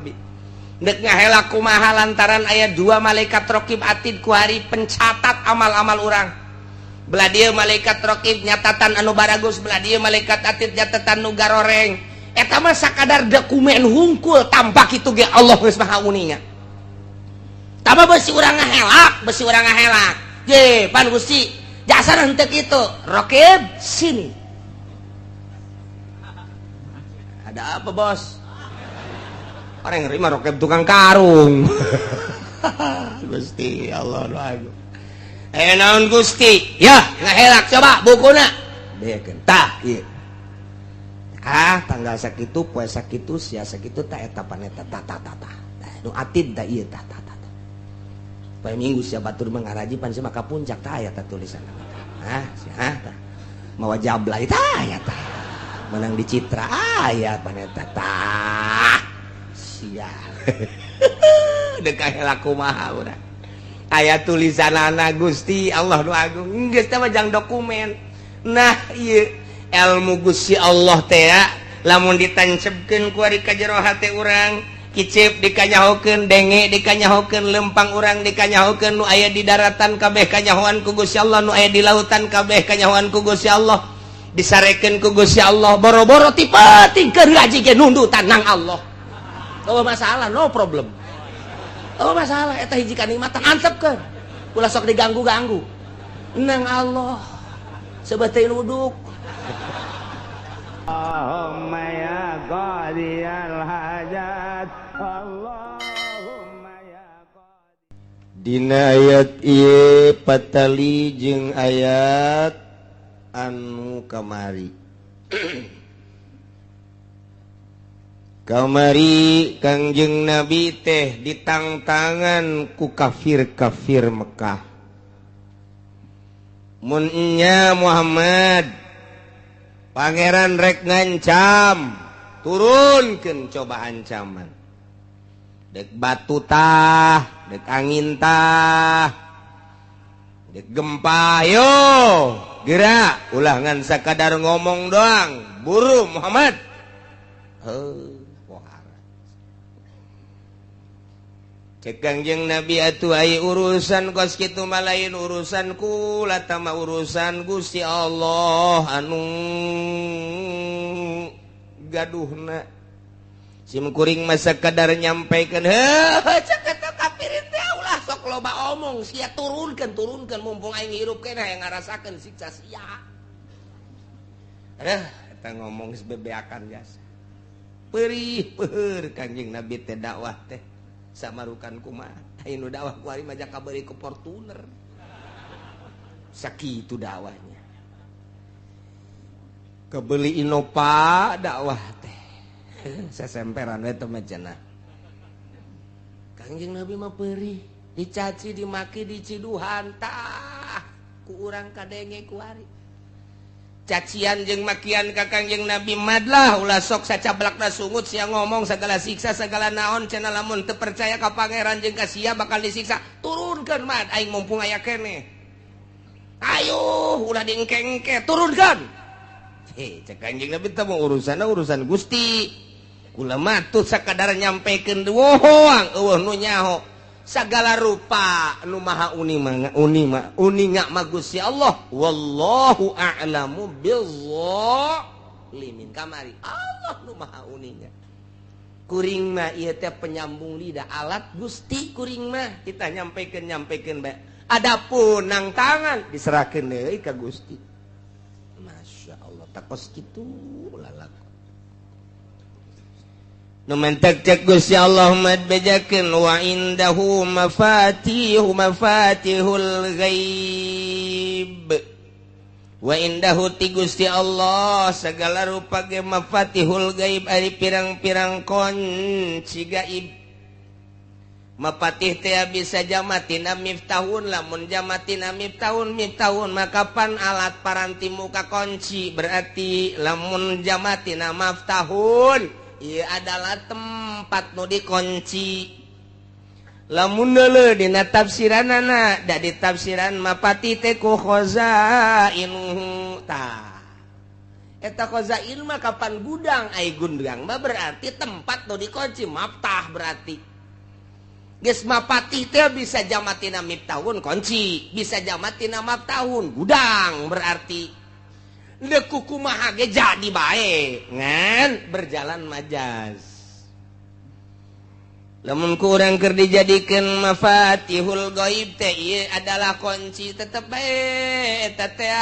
Nabi. Dek ngahela kumaha lantaran aya dua malaikat rokib atid kuari pencatat amal-amal urang. Belah dieu malaikat rokib nyatatan anu baragus, belah dieu malaikat atid nyatatan nu garoreng. Eta mah sakadar dokumen hungkul, tanpa kitu ge Allah geus maha uninga. Tama besi urang ngahelak, besi urang ngahelak. Je, pan Gusti, jasa henteu kitu. Rokib sini. Ada apa, Bos? Orang yang nerima rokib tukang karung. Gusti Allah nu agung. Eh naon Gusti? Ya, ngahelak coba bukuna. Bekeun. Tah, ieu. Ah, tanggal sakitu, poe sakitu, sia sakitu tah eta paneta tah tah tah tah. Nu atid tah ieu tah tah tah. Poe Minggu sia batur mengaraji pan sia maka puncak tah aya tah tulisan. Hah, sia tah. Mawa jablay tah aya tah. Menang di Citra aya paneta tah. Sia. Dek kahelak kumaha urang. Aya tulisanana Gusti Allah nu agung. Geus teh mah jang dokumen. Nah, ieu ilmu Gusti Allah teh lamun ditancepkeun ku ari ka jero hate urang, kicep dikanyahokeun, denge dikanyahokeun, lempang urang dikanyahokeun, nu aya di daratan kabeh kanyahoan ku Gusti Allah, nu aya di lautan kabeh kanyahoan ku Gusti Allah, disarekeun ku Gusti Allah, boro-boro tipe tingkeun ngaji ge nundutan nang Allah. Oh masalah, no problem. Oh masalah, eta hiji kanikmatan antepkeun. Ulah sok diganggu-ganggu. Nang Allah sebagai nuduk. Allahumma ya qadiyal hajat, Allahumma ya qadi. Dina ayat ieu patali jeung ayat anu kamari. Kamari Kangjeng Nabi teh ditangtangan ku kafir-kafir Mekah. Mun nya Muhammad pangeran rek ngancam, turunkeun coba ancaman. Dek batu tah, dek angin tah, dek gempa, yo gerak ulah ngan sakadar ngomong doang, buru Muhammad. Heuh. Cek Kangjeng Nabi atuh ai urusan kos kitu mah lain urusan kula, tama urusan Gusti Allah anu gaduhna. Sim kuring mah sakadar nyampaikeun, heuh cek eta kafirin teh ulah sok loba omong, sia turunkeun turunkeun mumpung aing hirup keneh hayang ngarasakeun siksa sia. Aduh, eta ngomong geus bebeakan jasa. Perih peuheur Kangjeng Nabi teh dakwah teh. Samarukan kumaha aya nu dakwah ku ari mah kabari ku Fortuner. Sakitu dakwahnya. Kebeli Innova dakwah teh. Sasemperan we teh mah cenah. Kangjeng Nabi mah perih, dicaci, dimaki, diciduhan tah ku urang kadenge ku ari. Cacian jeung makian ka Kangjeng Nabi madlah ulah sok sacablakna sungut sia ngomong segala siksa segala naon cenah lamun teu percaya ka pangeran jeung ka sia bakal disiksa. Turunkeun mad aing mumpung aya keneh. Ayo ulah diengke-engke turunkeun. Heh cek Kangjeng Nabi teh urusanna urusan Gusti. Kula mah tuh sakadar nyampekeun doang eueuh nu nyaho. Segala rupa nu maha uni mah uni mah uninga mah Gusti Allah. Wallahu a'lamu bizzalimin. Kamari Allah nu maha uninga. Kuring mah ieu teh penyambung lidah alat Gusti kuring mah kita nyampekeun nyampekeun bae. Adapun nang tangan diserahkeun deui ka Gusti. Masya Allah takos kitu lalakon. Nu mentek cek Gusti Allah mad bejakeun wa indahu mafatihu mafatihul ghaib. Wa indahu ti Gusti Allah segala rupa ge mafatihul ghaib ari pirang-pirang kunci gaib. Mapatih teh bisa jamatina miftahun, lamun jamatina miftahun miftahun maka pan alat paranti muka kunci, berarti lamun jamatina maftahun ieu adalah tempat nu dikunci. Lamun deuleu dina tafsiranana da ditafsiran mapati teh ku khazainuhu tah. Eta khazain mah kapan gudang, ai gudang mah berarti tempat nu dikunci, maftah berarti. Geus mapatih teh bisa jamatina miftahun kunci, bisa jamatina maftahun gudang berarti. Deuk kumaha ge jadi bae, ngan berjalan majaz. Lamun kurang keur dijadikeun mafatihul ghaib teh ieu adalah kunci tetep bae eta teh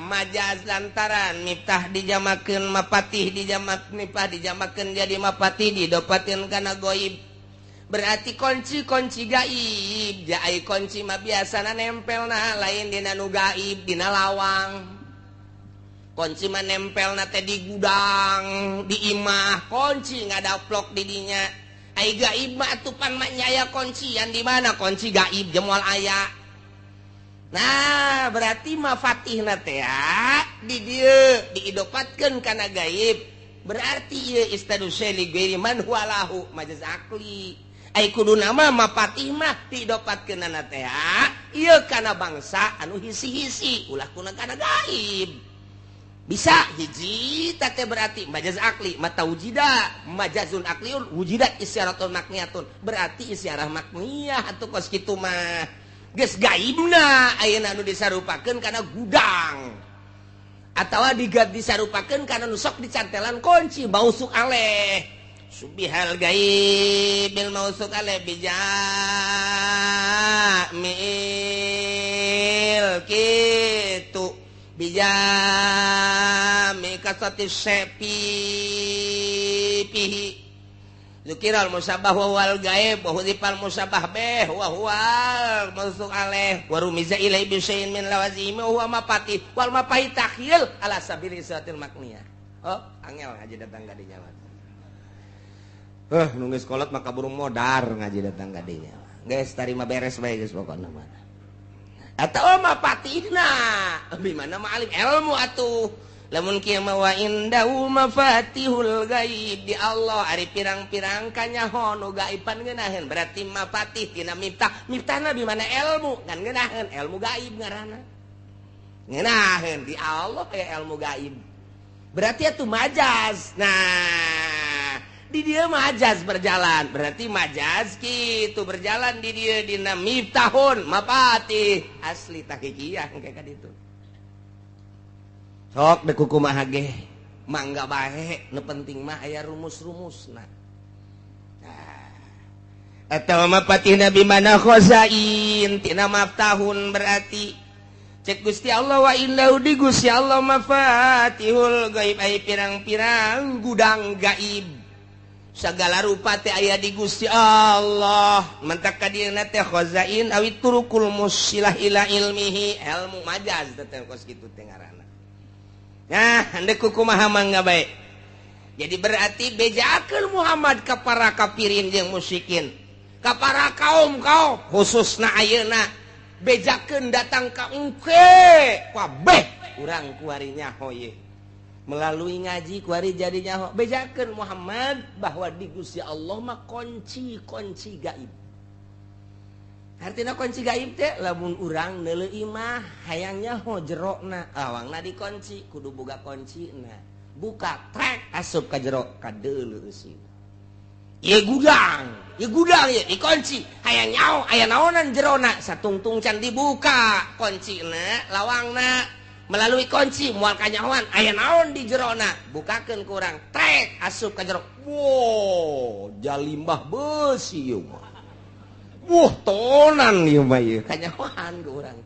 majaz lantaran miftah dijamakeun mapatih dijamak miftah dijamakeun jadi mapatih didopateun kana ghaib. Berarti kunci-kunci gaib, jai kunci mah biasana nempelna lain dina nu gaib, dina lawang. Kunci mah nempelna teh di gudang, di imah, kunci ngadaplok di dinya. Ai gaib mah atupan mah aya kuncian di mana kunci gaib jemol aya. Nah, berarti mafatihna teh di dieu diidopatkeun kana gaib. Berarti ieu istadu syai ghairi man huwa lahu majaz akli. Ai kuduna mah mafatih mah diidopatkeunana teh ieu kana bangsa anu hisi-hisi ulah kuna kana gaib. Bisa hiji teh berarti majaz akli mata wujida majazun akliun wujidat isyaratun makniyatun berarti isyarah makniyah atuh kos kitu mah geus gaibna ayeuna anu disarupakeun kana gudang atawa disarupakeun kana nu sok dicantelan kunci mausuk aleh subihal gaibil mausuk aleh bijamil kitu bijami kasati sepi pihi zukiral musabah wal gaib wa hudifal musabah bih wa huwal mausuk alaih wa rumiza ilai bi syai'in min lawazimi wa huwa mapati wal mapahi takhyil ala sabili satil makniyah. Oh, angel ngaji datang ka dinya mah. Nu geus kolot maka burung modar ngaji datang ka dinya. Geus tarima beres bae geus pokona mah. Atau mafatihna bimana ma'alim ilmu atuh lamun kieu mah wa indahu mafatihul gaib di Allah ari pirang-pirang kanyaho nu gaiban ngeunaheun berarti mafatih tina miftah miftahna bimana ilmu kan ngeunaheun ilmu gaib ngaranna ngeunaheun di Allah aya ilmu gaib berarti atuh majaz. Nah di dia majaz berjalan berarti majaz kitu berjalan di dia dina miftahun mapatih asli tahqiqiyah engke ka ditu sok deuk kumaha ge mangga bae nu penting mah aya rumus-rumusna. Nah atawa mapatih nabi mana khazain tina maftahun berarti cek Gusti Allah wa innahu di Gusti Allah mafatihul gaib ai pirang-pirang gudang gaib segala rupa teh aya di Gusti Allah mentak ka dieuna teh khazain awi turukul musilah ila ilmihi ilmu majaz teh kos kitu teh ngaranna. Nah handek kumaha mangga bae jadi berarti bejakeun Muhammad ka para kafirin jeung musyrikin ka para kaum-kaum khususna ayeuna bejakeun datang ka engke kabeh urang kuari nyaho ye melalui ngaji kuari jadi nyaho bejakeun Muhammad bahwa di Gusti Allah mah kunci-kunci gaib. Artina kunci gaib teh lamun urang neuleuh imah hayang nyaho jerona lawangna dikunci kudu boga kuncina buka trek asup ka jero kadeuleuh eusina ieu gudang ieu dikunci hayang nyaho aya naonan jerona satungtung can dibuka kuncina lawangna melalui kunci mual kanyahoan aya naon di jerona bukakeun ku urang trek asup ka jero wow jalimbah beusi ieu mah wah tonan ieu mah ieu kanyahoan ku urang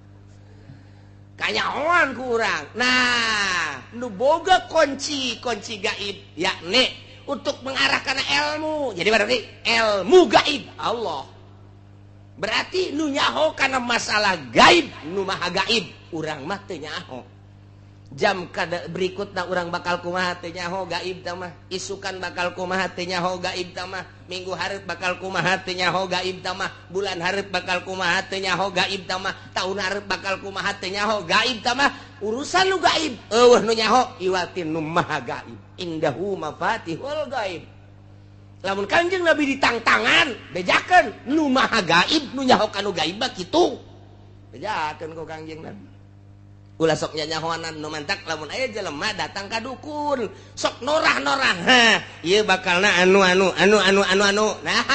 kanyahoan ku urang. Nah nu boga kunci kunci gaib yakni untuk mengarah kana ilmu jadi berarti ilmu gaib Allah berarti nu nyaho kana masalah gaib nu maha gaib urang mah teu nyaho jam kada berikutna urang bakal kumaha teu nyaho gaib tah mah isukan bakal kumaha teu nyaho gaib tah mah minggu hareup bakal kumaha teu nyaho gaib tah mah bulan hareup bakal kumaha teu nyaho gaib tah mah taun hareup bakal kumaha teu nyaho gaib tah mah urusan nu gaib eueuh nu nyaho iwatin nu maha gaib indahu mafatihul gaib. Lamun Kangjeng Nabi ditangtangan bejakeun nu maha gaib nu nyaho kanu gaib mah kitu bejakeun ku Kangjeng Nabi. Ulah sok nyanyahoanan nu mantak lamun aya jelema datang ka dukun sok norah-norah ha ieu bakalna anu anu anu anu anu anu nah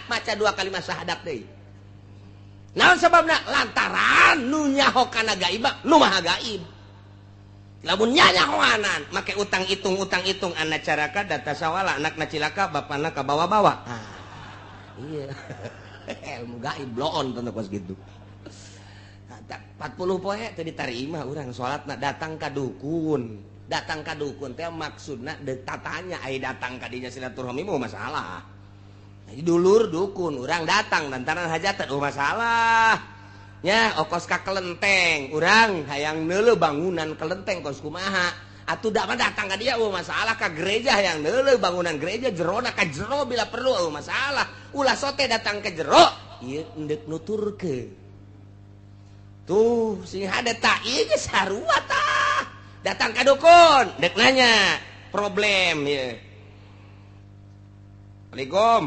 maca dua kalimat syahadat deui. Naon sababna? Lantaran nu nyaho kana gaib nu maha gaib. Lamun nyanyahoanan make utang hitung anak caraka data sawala anakna cilaka bapana kabawa-bawa. Ah, iya ilmu gaib bloon teu kos kitu. 40 poe teu ditarima urang salatna datang ka dukun. Datang ka dukun teh maksudna deuk tatanya ai datang ka dinya silaturahmi mah masalah. Dulur dukun urang datang lantaran hajatan oh masalah. Nya okos ka kelenteng urang hayang neuleuh bangunan kelenteng kos kumaha. Atuh da mah datang ka dia oh masalah ka gereja hayang neuleuh bangunan gereja jerona ka jero bila perlu oh masalah. Ulah sote datang ke jero ieu endek nuturkeun. Tuh sing hade tak ieu geus sarua tah. Datang ka dukun dek nanya problem ieu. Assalamualaikum.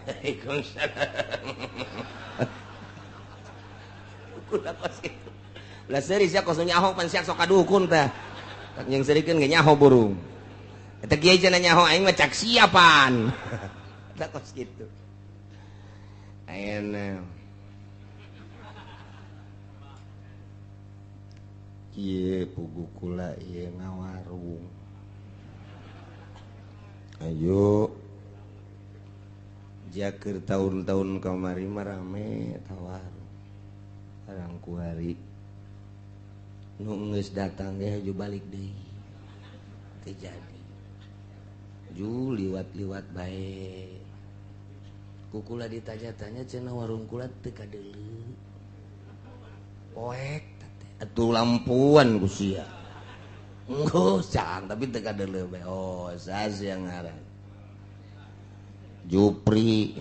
Waalaikumsalam. Dukun apa sih? Lah seuri sia kos nyaho pan sia sok ka dukun tah. Tak jeung seurikeun ge nyaho burung. Eta kieu cenah nyaho aing mah cak siapan. Eta kos kitu. Ayeuna ieu pugu kula ieu ngawarung. Ayo jakeur tahun-tahun kamari mah rame tawarung. Barang kuari nu geus datang ge haju balik deui. Teu jadi. Ju liwat-liwat bae. Ku kula ditanya-tanya cenah warung kula teu kadeuleu. Poek atuh lampuan ku sia. Enggeus cang tapi teu kadeuleu bae. Oh, sas yang ngaran. Jupri.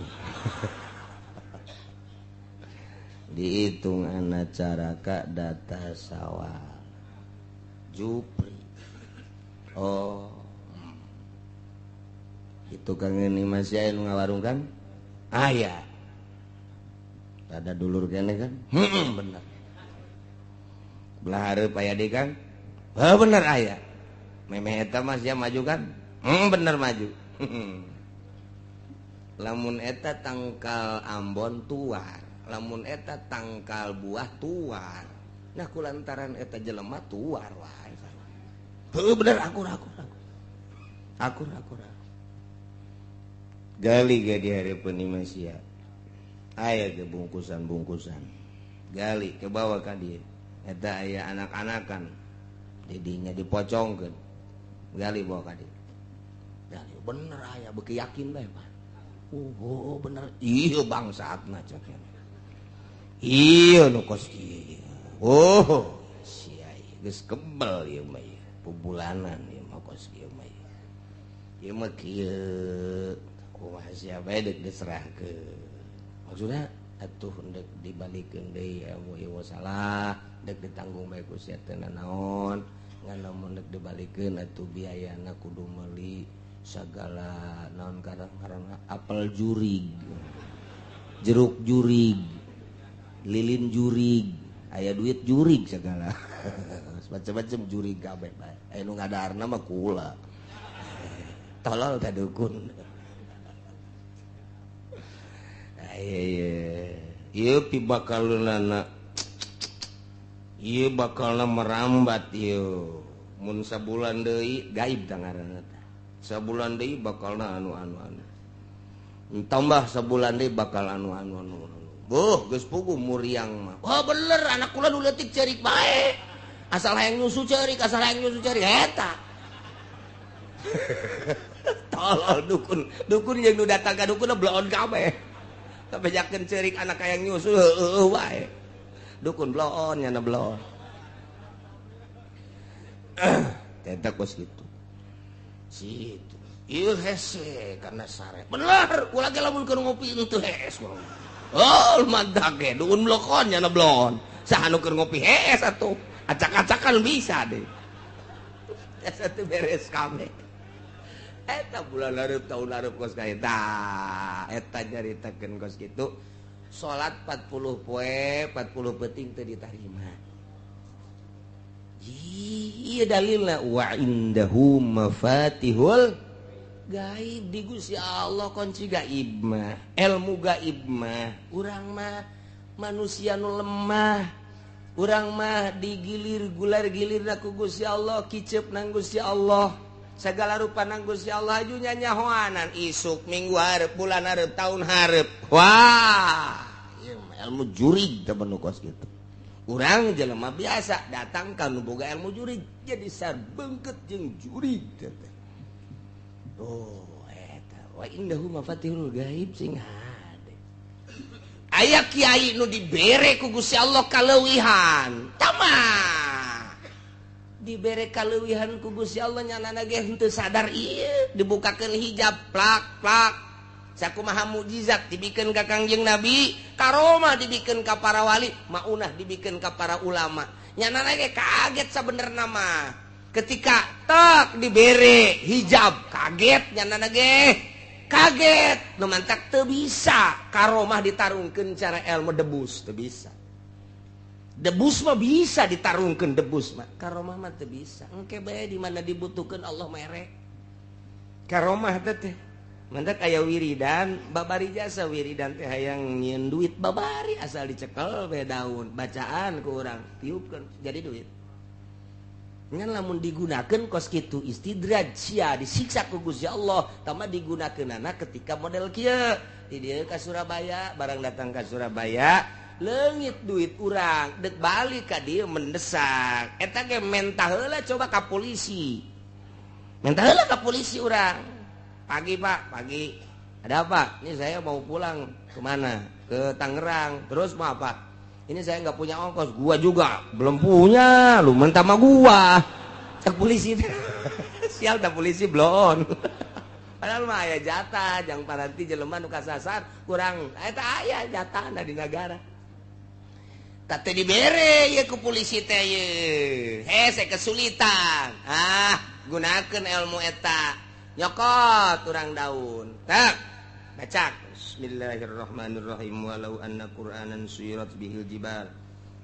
Dihitung anak caraka data sawah. Jupri. Oh. Itu kang ini masih aya nu ngawarung kan? Aya. Ada dulur kene kan? Heeh, bener. Belah hareup aya deui kan? Heuh bener aya. Memeh eta mah sia maju kan? Bener maju. Lamun eta tangkal ambon tuar, lamun eta tangkal buah tuar. Nah kulantaran eta jelema tuar wae. Heuh bener akur akur akur. Akur akur akur. Gali ge di hareupeun imah sia. Aya ge bungkusan-bungkusan. Gali ke bawah ka dieu. Eta aya anak-anakan didinya dipocongkeun gali bawa ka dieu. Gali bener aya beuki yakin bae Pak. Oh bener ieu bangsatna cek. Ieu nu kos kieu. Oh sia geus kebel ieu mah ieu. Pubulanan ieu mah kos kieu mah ieu. Ieu mah kieu kumaha sia bae deuk diserahkeun. Maksudna atuh ndek dibalikeun deui ilmu ieu salah dek ditanggung bae ku sia teu nanaon ngan lamun dek dibalikeun atuh biayana kudu meuli sagala naon karang-karangna apel jurig jeruk jurig lilin jurig aya duit jurig segala macam-macam jurig kabeh bae aya nu ngadaharna mah kula tolol ka dukun. Ieu pibakalunana ieu bakalna merambat ieu mun sabulan deui gaib tah ngaranna teh. Sabulan deui bakalna anu anu anu. Tambah sabulan deui bakal anu anu anu. Beuh geus puguh muriang mah. Wah bener anak kula nu leutik ceurik bae. Asal hayang nyusu ceurik, asal hayang nyusu ceurik eta. Tolol dukun, dukun jeung nu datang ka dukun bloon kabeh. Kabejakeun ceurik anak hayang nyusu heueuh wae. Dukun bloon nyana bloon. Eta kos kitu. Situ. Ieu hese karena sare. Bener, kula ge lamun keur ngopi henteu hees kula. Oh, mantak ge dukun blokon nyana bloon. Saha nu keur ngopi hees atuh. Acak-acakan bisa deh. Eta teh beres kabeh. Eta bulan hareup tahun hareup kos ka eta. Eta nyaritakeun kos kitu. Salat 40 poe, 40 peuting teu ditarima. Iya dalilna wa indahu mafatihul gaib di Gusti Allah kunci gaib mah, ilmu gaib mah. Urang mah manusia nu lemah, urang mah digilir gular gilir ku Gusti Allah, kicep nang Gusti Allah, segala rupa nang Gusti Allah aju nyanyahoanan isuk minggu hareup bulan hareup tahun hareup. Wah, ieu mah ilmu jurig teh nu kos kitu. Urang jelema biasa datang ka nu boga ilmu jurig jadi sarbengket jeung jurig teh. Oh, eta wa indahu mafatihul gaib sing hade. Aya kiai nu dibere ku Gusti Allah kaleuwihan. Tamah. Dibere kaleuwihan ku Gusti Allah nyanana ge henteu sadar ieu, dibukakeun hijab plak-plak. Sakumaha mukjizat dibikeun ka Kangjeng Nabi, karomah dibikeun ka para wali, maunah dibikeun ka para ulama. Nyanana ge kaget sabenerna mah. Ketika tak dibere hijab kaget nyanana ge kaget nu mantak teu bisa karomah ditarungkeun cara ilmu debus teu bisa. Debus mah bisa ditarungkeun debus mah, karomah mah teu bisa. Engke bae di mana dibutuhkeun Allah mere. Karomah teh mantak aya wiridan babari jasa wiridan teh hayang nyieun duit babari asal dicekel bae daun bacaan ku urang tiupkeun jadi duit. Ngan lamun digunakeun kos kitu istidraj sia disiksa ku Gusti Allah tama digunakeunana ketika model kieu di dieu ka Surabaya barang datang ka Surabaya leungit duit urang dek balik ka dieu mendesak eta ge mentah heula coba ka polisi mentah heula ka polisi urang pagi Pak pagi ada apa ini saya mau pulang kemana ke Tangerang terus mau apa ini saya nggak punya ongkos, gua juga belum punya, lu mentah sama gua. Cek polisi, sial tak polisi blon. Padahal mah aya jatah, jang paranti jelema nu kasasar kurang, eta aya jatahna di negara. Tah teu dibere ye ku polisi teh ye. Hese kesulitan. Ah, gunakeun ilmu eta. Nyokot urang daun. Tak, baca. Bismillahirrahmanirrahim walau anna qur'anan suyirat bihil jibal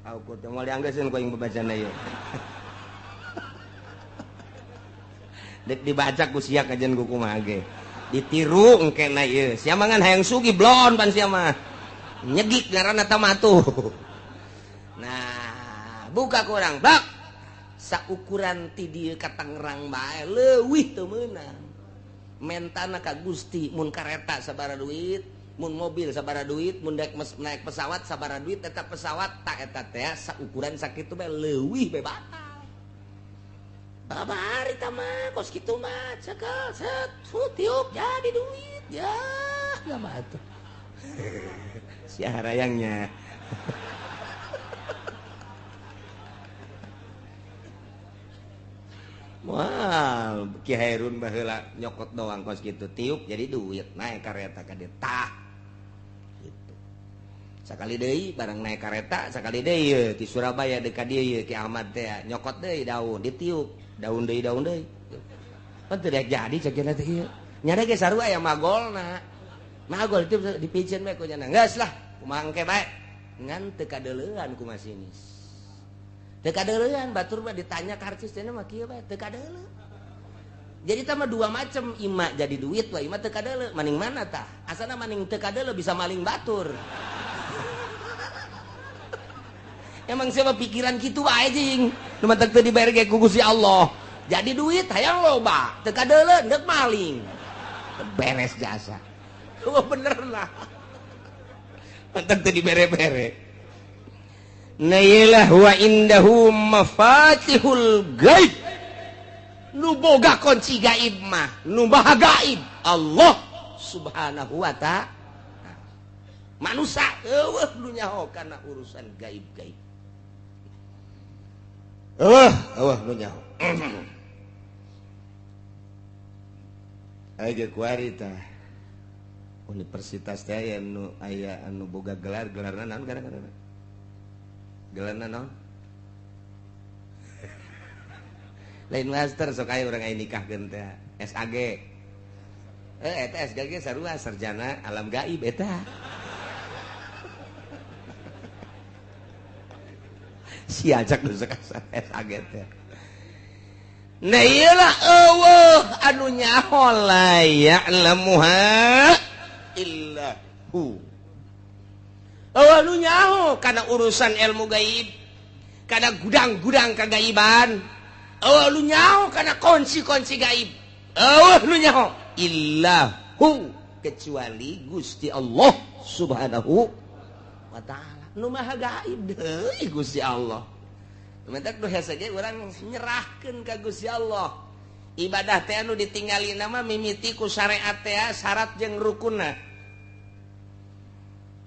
au qut moal dianggeuskeun ku aing babacana ieu dek dibaca ku sia kajian ku kumaha ge ditiru engkena ieu sia mah ngan hayang sugih blon pan sia mah nyegik ngaranna tamatuh. Nah buka ku urang bak saukuran ti dieu ka Tangerang bae leuwih teu meunang mentana ka Gusti mun kareta sabaraha duit mun mobil sabaraha duit mun naik pesawat sabaraha duit eta pesawat tak eta teh saukuran sakitu bae leuwih bae batal babari tah mah kos kitu mah cekel set tiup jadi duit ya mah atuh sia harayangnya. Wah, Ki Hairun baheula nyokot doang kos kitu tiup jadi duit naik kareta ka dieu tah gitu. Sakali deui barang naik kareta sakali deui ye ti Surabaya deui ka dieu ye Ki Ahmad teh nyokot deui daun ditiup daun deui daun deui. Pan teu jadi cek teh ieu. Nyana ge sarua aya magolna. Magol itu dipiceun bae ku nyana. Geus lah kumaha engke bae. Ngan teu kadeuleuan ku masinis. Teu kadeuleuan batur mah ditanya karcis teh mah kieu bae teu kadeuleu. Jadi tah mah dua macam ima jadi duit wa ima teu kadeuleu maning mana tah? Asana maning teu kadeuleu bisa maling batur. Emang siapa pikiran kitu wae jing. Nu mantak teu dibere ge ku Gusti Allah. Jadi duit hayang loba, teu kadeuleu deuk maling. Beres jasa. Wah bener lah. Mantak teu dibere-bere. Nailah wa indahu mafatihul gaib. Nu boga kunci gaib mah, nu maha gaib Allah Subhanahu wa ta'ala. Manusia eueuh nu nyaho kana urusan gaib-gaib. Eueuh, eueuh nu nyaho. Aya ge kuari tah. Universitas teh aya nu aya anu boga gelar, gelarna naon gara-gara? Gelarna naon? Lain master sok aya urang aya nikahkeun teh SAG. Eta SAG sarua sarjana alam gaib eta. Sia cak nu sok kaget teh. Nah iyalah eueuh anu nyaho la ya'lamuha illa hu. Eueuh nu nyaho kana urusan ilmu gaib, kana gudang-gudang kagaiban. Eueuh nu nyaho kana kunci-kunci gaib. Eueuh nu nyaho illa hu, kecuali Gusti Allah Subhanahu wa ta'ala. Nu maha gaib deui Gusti Allah. Mentak nu hese ge urang nyerahkeun ka Gusti Allah. Ibadah teh anu ditinggali nama mimiti ku syariat teh syarat jeung rukunna.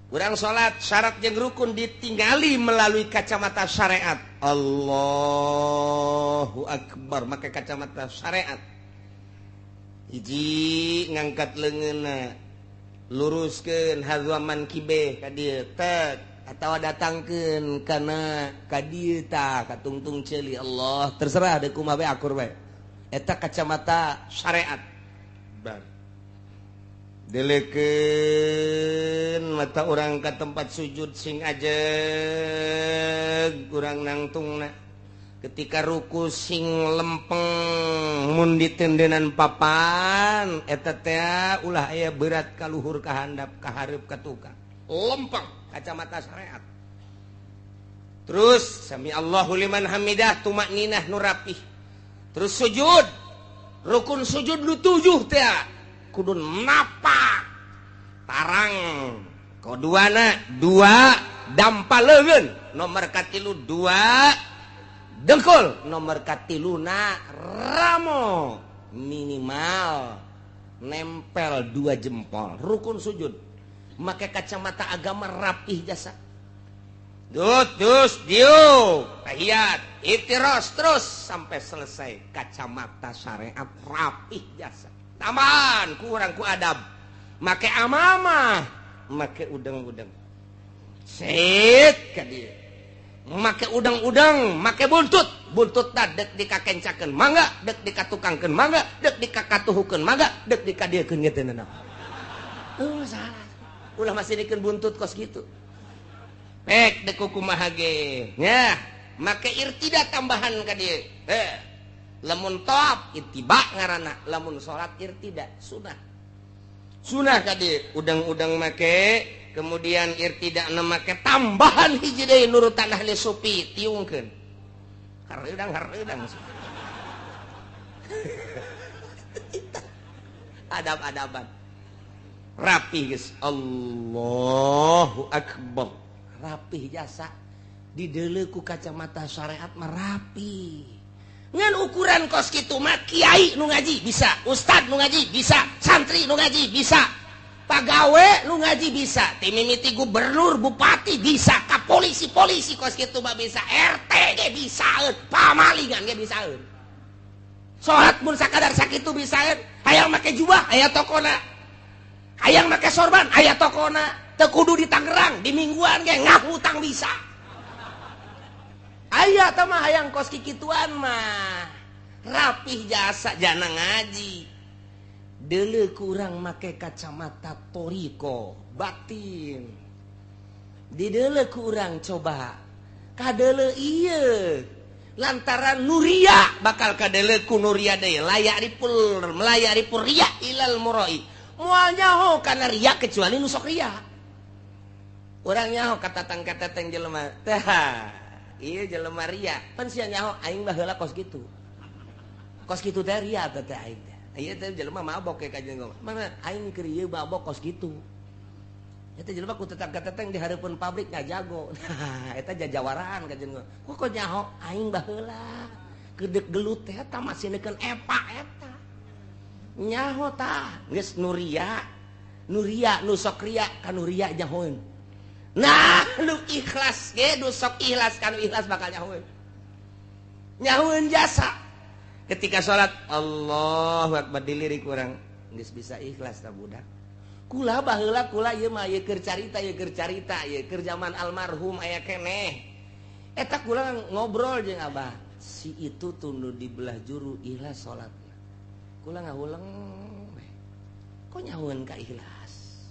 Urang salat syarat jeung rukun ditinggali melalui kacamata syariat. Allahu akbar make kacamata syariat. Hiji ngangkat leungeunna, luruskeun hadzaman kibe ka dieu tek atawa datangkeun kana ka dieu tah ka tungtung ceuli Allah terserah deuk kumaha bae akur bae. Eta kacamata syariat. Bar delekeun mata urang ka tempat sujud sing ajeg urang nangtungna. Ketika ruku sing lempeng mun ditendenan papan eta teh ulah aya berat ka luhur ka handap ka hareup ka tukang. Lempeng kacamata syariat. Terus sami Allahu liman hamidah tumakninah nu rapih. Terus sujud rukun sujud nu 7 teh kudu napak tarang koduana 2 dampa leungeun nomor katilu 2 dengkul nomor katiluna ramo minimal nempel 2 jempol rukun sujud make kacamata agama rapih jasa. Terus diu tahiyat itiros terus sampai selesai kacamata syariat rapih jasa. Taman kurang ku adab make amamah make udang-udang set ka dieu make udang-udang make buntut buntut dek dikakencakeun mangga dek dikatukangkeun mangga dek dikakatuhukeun mangga dek dikadiekeun ge teu nanaon. Salah ulah masih dikeun buntut kos kitu pek dek kumaha ge nya make irtida tambahan ka dieu. Lamun tawaf ittiba ngaranna lamun salat irtida sunah sunah ka dieu udang-udang make kemudian irtida make tambahan hiji deui nurutan ahli sufi tiungkeun hareudang-hareudang adab-adaban rapih geus Allahu akbar rapih jasa dideuleu ku kacamata syariat mah rapi. Ngan ukuran kos kitu mah kiai nu ngaji bisa, ustad nu ngaji bisa, santri nu ngaji bisa, pagawe nu ngaji bisa, timimiti gubernur, bupati bisa, ka polisi-polisi kos kitu mah bisa, RT ge bisaeun, pamalingan ge bisaeun. Salat mun sakadar sakitu bisaeun, hayang make jubah aya tokona. Hayang make sorban aya tokona, teu kudu di Tangerang, di Mingguan ge ngahutang bisa. Aya tah mah hayang kos kikituan mah. Rapih jasa jana ngaji. Deuleu kurang make kacamata toriko batin. Dideuleu kurang coba kadeuleu ieu lantaran nuria bakal kadeuleu ku nuria deui layak ripul melayak ripul riya ilal muroi. Moal nyaho kana riya kecuali nu sok riya. Urang nyaho katatang-katatang jelema teh. Ieu jelema riya. Pan sia nyaho aing baheula kos kitu. Kos kitu teh riya teh aing teh. Ieu teh jelema mabok ke kajian ngomong. Mana aing keur ieu mabok kos kitu. Eta jelema ku tetang-kateteng di hareupeun pabrik ngajago. Nah, eta jajawaraan kajian ngomong. Kok nyaho aing baheula gedeg gelut teh eta masih neukeun epa eta. Nyaho tah geus nu riya. Nu riya nu sok riya ka nu riya nyahoeun. Nah, lu ikhlas ge nu sok ikhlas ka nu ikhlas bakal nyahoeun. Nyahoeun jasa. Ketika salat Allahu akbar dilirik urang geus bisa ikhlas ta budak. Kula baheula kula ieu mah ieu keur carita ieu keur carita ieu keur zaman almarhum aya keneh. Eta kula ngobrol jeung abah, si itu tunduh di belah juru ikhlas salatna. Kula ngahuleng we. Kok nyahoeun ka ikhlas?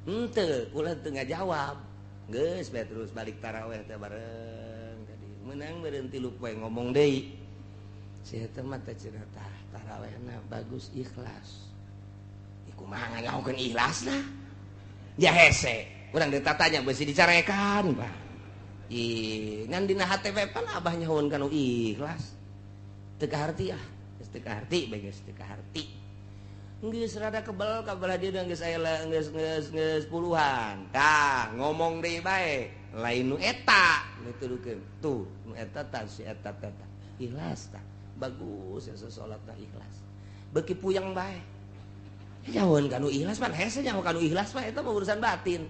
Henteu, kula teu ngajawab. Geus bae terus balik taraweh teh bareng tadi. Menang meureun 3 poe ngomong deui. Si eta mah teh cenah tah tarawehna bagus ikhlas. Kumaha nganyahokeun ikhlasna? Ya hese. Urang ditatanya beusi dicarekan, Pak. Ih, ngan dina hate we pan abah nyahoeun kana ikhlas. Teu kaharti ah, geus teu kaharti bae geus teu kaharti. Geus rada kebel ka belah dieu geus aya geus geus geus puluhan. Tah, ngomong deui bae, lain nu eta dituduhkeun. Tuh, nu eta tah si eta teh. Ikhlas tah. Bagus ya salatna ikhlas. Beuki puyeng bae. Nyahoeun kanu ikhlas pan hese nyaho kanu ikhlas mah eta mah urusan batin.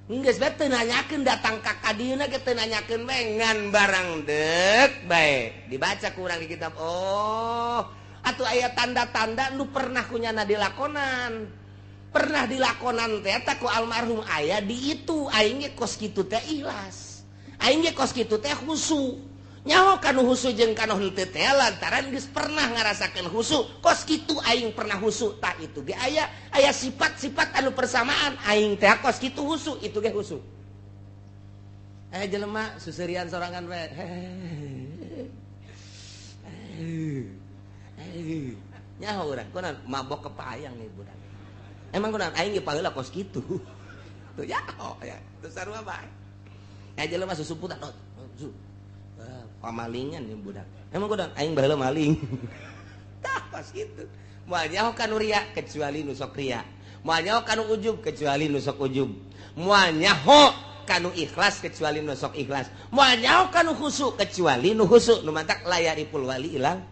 Geus bae teu nanyakeun datang ka kadieuna ge teu nanyakeun bae ngan barang deuk bae. Dibaca ku urang di kitab. Oh, atuh aya tanda-tanda nu pernah kunyana dilakonan. Pernah dilakonan teh eta ku almarhum aya di itu aing ge kos kitu teh ikhlas. Aing ge kos kitu teh khusu. Nyaho kanu husu jeung kanu henteu teh lantaran geus pernah ngarasakeun husu kos kitu aing pernah husu tah itu ge aya aya sifat-sifat anu persamaan aing teh kos kitu husu itu ge husu. Jelema susurian sorangan we. Nyaho urang kunaon mabok kepayang nih budak. Emang kunaon aing ge paheula kos kitu. Tuh nyaho ya tuh sarua bae. Jelema susumputan pamalingan nih budak. Emang kudu aing baheula maling. Tah pas kitu. Moal nyaho kanu ria kecuali nu sok ria. Moal nyaho kanu ujub kecuali nu sok ujub. Moal nyaho kanu ikhlas kecuali nu sok ikhlas. Moal nyaho kanu khusu kecuali nu khusu. Nu mantak layaripul wali ilang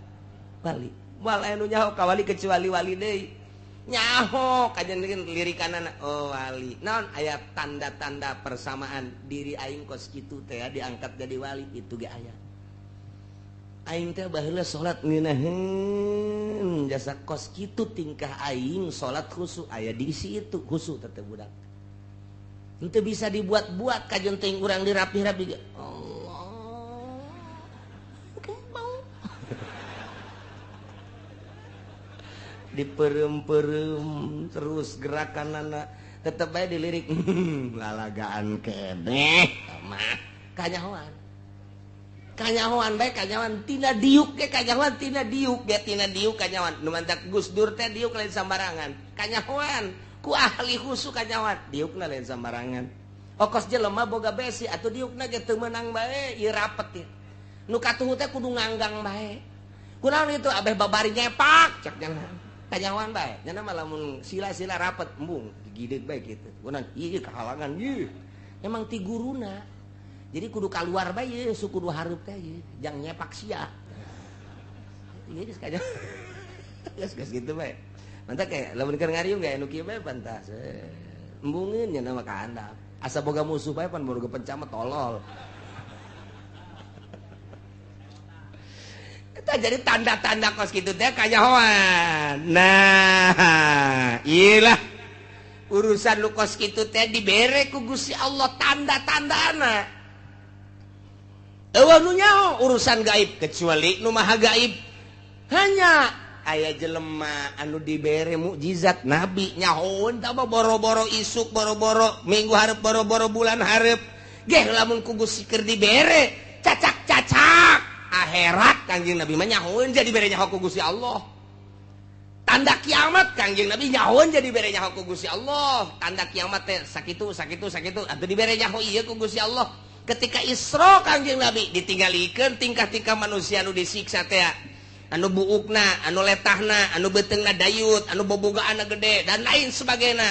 wali. Moal aya nu nyaho ka wali kecuali wali deui. Nyaho kajen lirikanana oh wali. Naon aya tanda-tanda persamaan diri aing kos kitu teh diangkat jadi wali itu ge aya. Aing teh baheula salat ngeunaheun jasa kos kitu tingkah aing salat khusu aya di situ khusu teh budak. Henteu bisa dibuat-buat kajen teuing urang dirapih-rapi ge. Allah. Bau. Diperem-perem terus gerakanana tetep bae dilirik lalagaan keneh mah kanyahoan. Kanyahoan bae kanyahoan tina diuk ge kanyahoan tina diuk ge tina diuk kanyahoan nu mantak Gus Dur teh diuk lain sambarangan kanyahoan ku ahli khusu kanyahoan diukna lain sambarangan okos jelema boga besi atuh diukna ge teu meunang bae ieu rapet ieu nu katuhu teh kudu nganggang bae kunaon itu abeh babari nyepak cek nya kanyahoan bae nya mah lamun sila-sila rapet embung digideug bae kitu kunaon ieu kahalangan ieu emang ti guruna. Jadi kudu keluar bae ye, su kudu hareup teh ye, jang nyepak sia. Ieu geus kaya. Geus geus kitu bae. Mantap kayak lamun keur ngariung ge anu kieu bae pantas. Embungeun nya mah ka handap. Asa boga musuh bae pan boga penca mah tolol. Eta jadi tanda-tanda kos kitu teh kanyahoan. Nah, iyalah urusan lu kos kitu teh dibere ku Gusti Allah tanda-tandana. Eueuh nu nyaho urusan gaib kecuali nu maha gaib. Hanya aya jelema anu dibere mukjizat nabi nyahoeun tah boro-boro isuk boro-boro minggu hareup boro-boro bulan hareup. Geh lamun ku Gusti keur dibere cacak-cacak akhirat Kangjeng Nabi mah nyahoeun jadi bere nyaho ku Gusti Allah. Tanda kiamat Kangjeng Nabi nyahoeun jadi bere nyaho ku Gusti Allah. Tanda kiamat teh sakitu sakitu sakitu atuh dibere nyaho ieu ku Gusti Allah. Ketika Isra Kangjeng Nabi ditinggalikeun tingkah-tingkah manusia anu disiksa teh anu buukna, anu letahna, anu beuteungna dayut, anu bobogaanna gede dan lain sebagainya.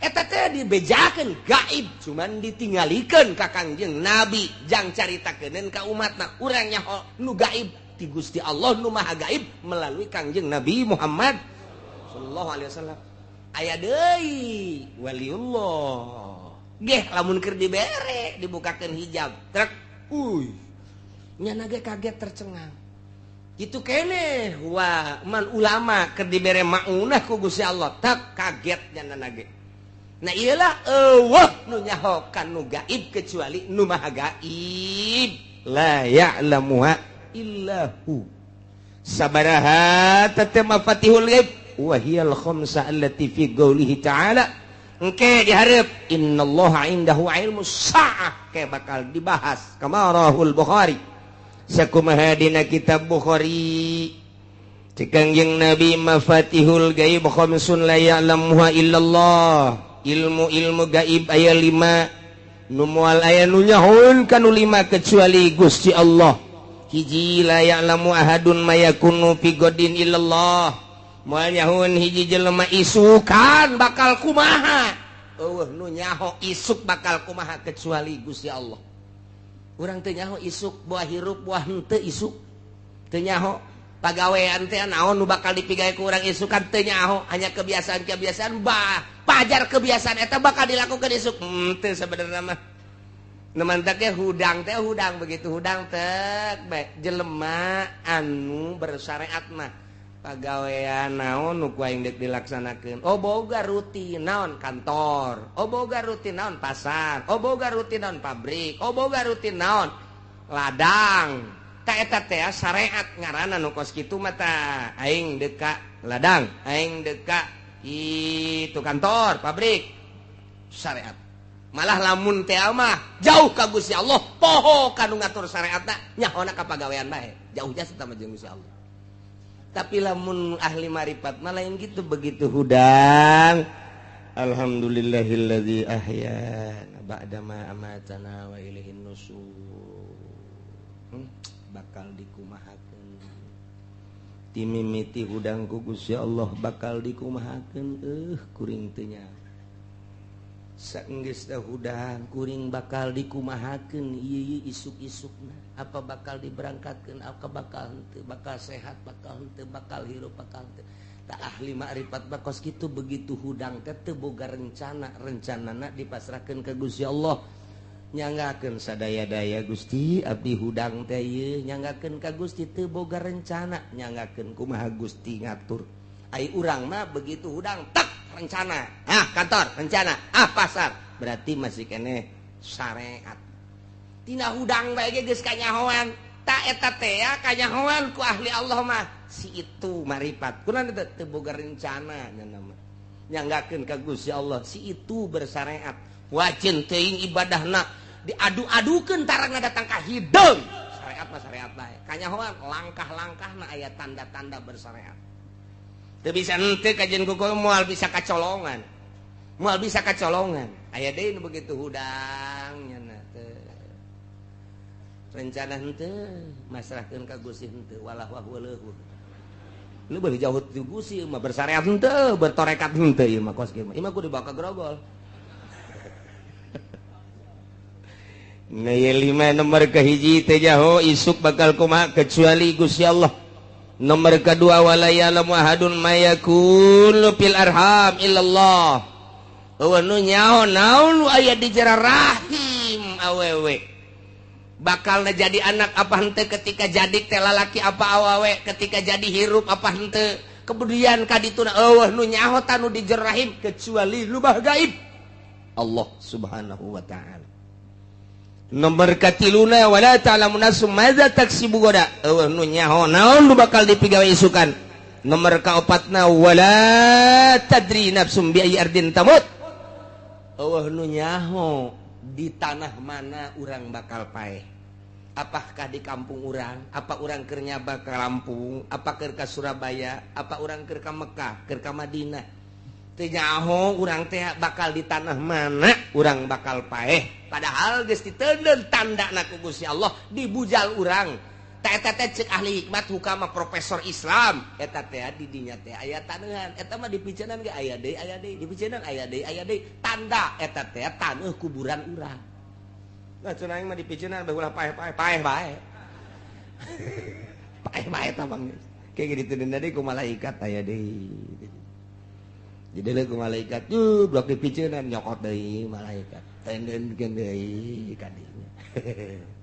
Eta teh dibejakeun gaib cuman ditinggalikeun ka Kangjeng Nabi jang caritakeun ka umatna urang nyaho nu gaib ti Gusti Allah nu maha gaib melalui Kangjeng Nabi Muhammad sallallahu alaihi wasallam. Aya deui waliullah geh lamun keur dibere dibukakeun hijab trek uy nyana ge kaget tercengang kitu keneh wa man ulama keur dibere maunah ku Gusti Allah tak kaget nyana ge. Nah iyalah eueuh nu nyaho kanu gaib kecuali nu maha gaib la ya'lamuha illahu sabaraha tatma fatihul ghaib wa hiyal khamsa allati fi qoulihi ta'ala Engke dihareup innallaha indahu ilmu saah ke bakal dibahas kama rahul Bukhari. Sakumaha dina kitab Bukhari. Cek Kangjeng Nabi mafatihul gaib khamsun la ya'lamuha illallah. Ilmu-ilmu gaib aya 5 nu moal aya nu nyahoeun kanu 5 kecuali Gusti Allah. Hiji la ya'lamu ahadun ma yakunu fi godin illallah. Moal nyahoeun hiji jelema isukan bakal kumaha. Eueuh nu nyaho isuk bakal kumaha kecuali Gusti Allah. Urang teu nyaho isuk buah hirup buah henteu isuk. Teu nyaho pagawean teh naon nu bakal dipigawe ku urang isukan teu nyaho, hanya kebiasaan-kebiasaan bah pajar kebiasaan eta bakal dilakukan isuk. Teu sebenarnya mah. Nu mantak ge hudang teh hudang begitu hudang tek bae jelema anu bersyariat mah pagawean naon nu ku aing deuk dilaksanakeun. Oh boga rutin naon kantor, oh boga rutin naon pasar, oh boga rutin naon pabrik, oh boga rutin naon ladang. Ta eta teh syariat ngaranna nu kos kitu mah tah aing deuk ka ladang, aing deuk ka itu kantor, pabrik, syariat. Malah lamun teh mah jauh ka Gusti Allah, poho ka nu ngatur syariatna, nyahona ka pagawean bae, jauh jasa tah mah jeung Gusti Allah. Tapi lamun ahli marifat mah lain gitu, begitu hudang alhamdulillahilladzi ahyana ba'da ma amatana wa ilaihin nusur. Bakal dikumahakeun timimiti hudang ku Gusti Allah bakal dikumahakeun kuring teu nya saenggeus teh hudang kuring bakal dikumahakeun ieu isuk-isukna apa bakal diberangkatkeun apa bakal henteu bakal sehat bakal henteu bakal hirup bakal henteu. Tah ahli makrifat bakos kitu begitu hudang teh teu boga rencana, rencanana dipasrahkeun ka Gusti Allah. Nyanggakeun sadaya-daya Gusti abdi hudang teh ieu nyanggakeun ka Gusti teu boga rencana, nyanggakeun kumaha Gusti ngatur. Ai urang mah begitu hudang tek rencana, ah kantor rencana, ah pasar, berarti masih keneh syariat. Tina hudang bae ge geus kanyahoan, ta eta teh kanyahoan ku ahli Allah mah si itu marifat. Kunaon teh teu boga rencana nya mah. Nyanggakeun ka Gusti Allah si itu bersyariat. Wajin teuing ibadahna diadu-adukeun tarangna datang ka hideung. Syariat mah syariat bae. Kanyahoan langkah-langkahna aya tanda-tanda bersyariat. Teu bisa henteu kajian ku moal bisa kacolongan. Moal bisa kacolongan. Aya deui nu begitu hudang nya teh. Rencana henteu masrahkeun ka Gusti henteu walah wah leuheuh. Lu beuh jauh ti Gusti mah bersyariat henteu, bertorekat henteu ieu mah kos kieu mah. Ieu mah kudu dibawa ka grogol. Nah, ieu 5 nomor kahiji teh jaho isuk bakal kumaha kecuali Gusti Allah. Nomor kedua wala ya'lamu ahadun ma yakunu fil arham illallah. Eueuh nu nyaho naon nu aya di jero rahim awewe. Bakal jadi anak apa henteu ketika jadi teh lalaki apa awewe, ketika jadi hirup apa henteu. Kemudian ka dituna eueuh nu nyaho tanu di jero rahim kecuali lubah gaib Allah Subhanahu wa ta'ala. Nomor katiluna wala ta'lamu nafsum madza taksibu gada. Eueuh nu nyaho naon nu bakal dipigawe isukan. Nomor kaopatna wala tadri nafsum bi ayyi ardin tamut. Eueuh nu nyaho di tanah mana urang bakal paeh. Apakah di kampung urang, apa urang keur nyaba ka Lampung, apa keur ka Surabaya, apa urang keur ka Mekah, keur ka Madinah. Teu nyaho urang teh bakal di tanah mana urang bakal paeh. Padahal geus diteundeun tandana ku Gusti Allah dibujal urang. Ta eta teh ceuk ahli hikmat hukama profesor Islam eta teh di dinya teh aya taneuhan eta mah dipiceunan ge aya deui dipiceunan aya deui tanda eta teh taneuh kuburan urang. Nah cenah aing mah dipiceunan bae ulah paeh-paeh paeh bae. Paeh bae ta bang. Kayak gitu diteundeun deui ku malaikat aya deui. Jadi leuh ku malaikat tuh blok dipiceunan nyokot deui malaikat. Tendenkeun deui ka dinya.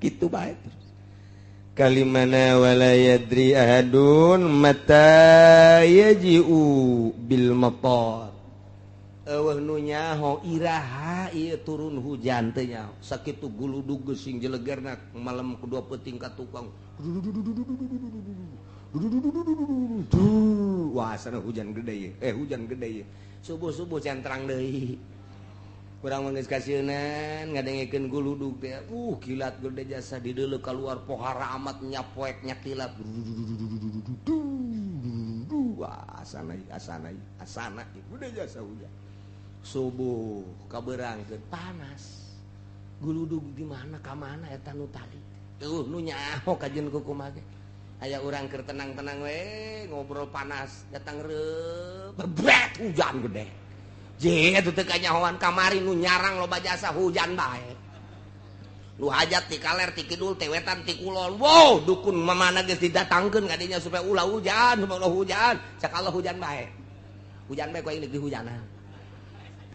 Kitu bae terus. Kalimana wala yadri ahadun mata yaji'u bil matar. Eueuh nu nyaho iraha ieu turun hujan teh nyaho. Sakitu guludug geus sing jelegerna malam kedua peuting ka tukang. Wah, sana hujan gede ieu. Hujan gede ieu. Subuh-subuh can terang deui. Kurang mah geus kasieunan ngadengekeun guludug teh. Kilat gede jasa di deuleu kaluar pohara amat nyapoek nyakilat. Wah, asana asana asana gede jasa hujan. Subuh kaberangkeun panas. Guludug di mana ka mana eta nu tadi. Eueuh nu nyaho kajeun kumaha ge. Aya urang keur tenang-tenang we ngobrol panas datang reup bebret hujan gede. Je eta teu kanyahoan kamari nu nyarang loba jasa hujan bae. Nu hajat ti kaler ti kidul ti wetan ti kulon. Wow, dukun mamana geus didatangkeun ka dinya supaya ulah hujan, supaya ulah hujan. Cak Allah hujan bae. Hujan bae ku aing deuk dihujanan.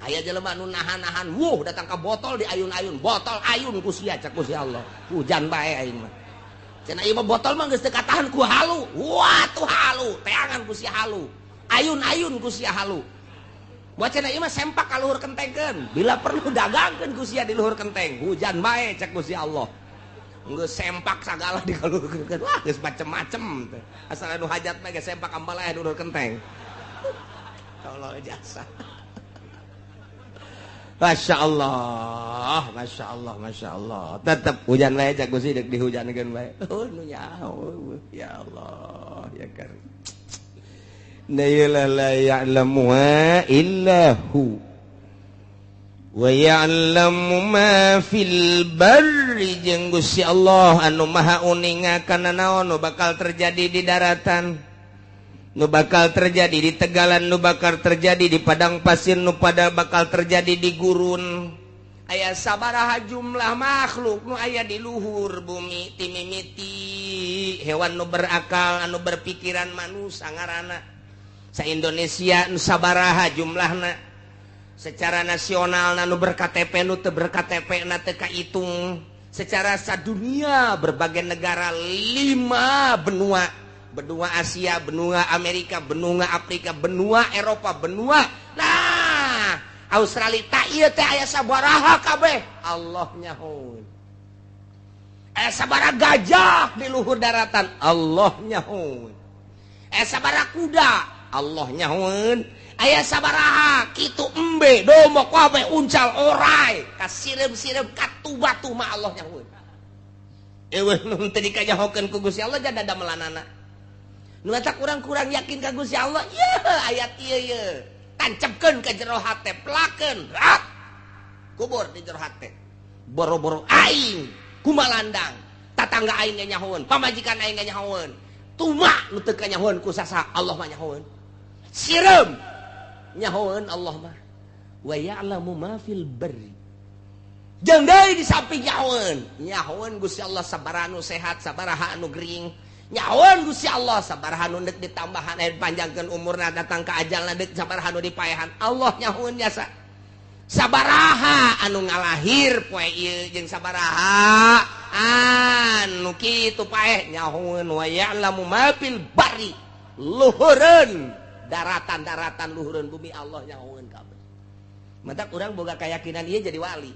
Aya jelema nu nahan-nahan, wuh datang ka botol diayun-ayun, botol ayun ku sia cak ku si Allah. Hujan bae aing mah. Cenah ieu mah botol mah geus teu katahan ku halu. Wah tuh halu, teangan ku sia halu. Ayun-ayun ku sia halu. Buat cenah ieu mah sempak ka luhur kentengkeun. Bila perlu dagangkeun ku sia di luhur kenteng. Hujan bae cek ku si Allah. Geus sempak sagala di luhur kenteng. Wah geus macem-macem teh. Asal anu hajat mah geus sempak ambaleh di luhur kenteng. Allah jasa. Masya Allah, Masya Allah, Masya Allah. Tetap hujan bae cak Gusti deuk dihujankeun bae. Oh nu nyaho. Ya Allah, ya Karim. La ya'lamuha illa hu wa ya'lamu ma fil barri jeung Gusti Allah anu maha uninga kana naon nu bakal terjadi di daratan, nu bakal terjadi di tegalan, nu bakal terjadi di padang pasir, nu pada bakal terjadi di gurun. Aya sabaraha jumlah makhluk nu aya di luhur bumi timimiti hewan nu berakal anu berpikiran manusia ngaranna. Sa Indonesia nu sabaraha jumlahna secara nasional nu ber-KTP nu teu ber-KTP na teu kaitung, secara sadunia berbagai negara 5 benua, benua Asia, benua Amerika, benua Afrika, benua Eropa, benua nah Australia tak ieu teh aya sabaraha kabeh Allah nyahoeun. Aya sabaraha gajah di luhur daratan Allah nyahoeun. Aya sabaraha kuda Allah nyahoeun. Aya sabaraha kitu embe domok kabeh uncal orai kasireum-sireum katu batu mah Allah nyahoeun. Eueuh nu teu dikanyahokeun ku Gusti Allah jada damelanana. Nu eta kurang-kurang yakin ka Gusti Allah yeuh ayat ieu yeuh tancepkeun ka jero hate pelakeun rak kubur di jero hate boro-boro aing kumalandang tatangga aing ge nyahoeun pamajikan aing ge nyahoeun tuma nu teu kanyahoeun ku sasa Allah mah nyahoeun. Sireum nyahoeun Allah mah wa ya'lamu ma fil barri jeung deui di samping nyahoeun nyahoeun Gusti Allah sabaraha nu sehat sabaraha anu gering nyahoeun Gusti Allah sabaraha nu deuk ditambahan aya panjangkeun umurna datang ka ajalna deuk sabaraha nu dipaehan Allah nyahoeun jasa sabaraha anu ngalahir poe ieu jeung sabaraha anu kitu paeh nyahoeun wa ya'lamu ma fil barri luhureun daratan-daratan luhureun bumi Allah nyahoeun kabeh. Mantak urang boga keyakinan ieu jadi wali.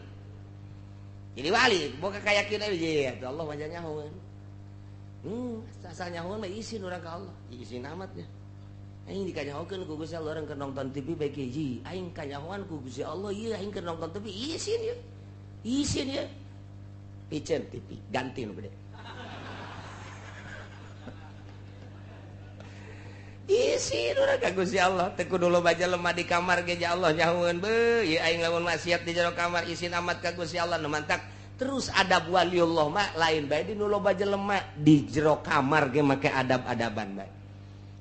Jadi wali boga keyakinan ieu Allah mah nyahoeun. Asal nyahoeun mah isin urang ka Allah. Isin amat nya. Aing dikanyahokeun ku Gusti Allah urang keur nonton TV bae hiji. Aing kanyahoan ku Gusti Allah ieu aing keur nonton TV isin ieu. Isin ieu. Piceun TV ganti nu gede. Isin urang ka Gusti Allah teu kudu loba jelema di kamar ge Allah nyahoeun beuh ieu aing lamun maksiat di jero kamar isin amat ka Gusti Allah nu mantak terus adab waliullah mah lain bae di nu loba jelema di jero kamar ge make adab-adaban bae.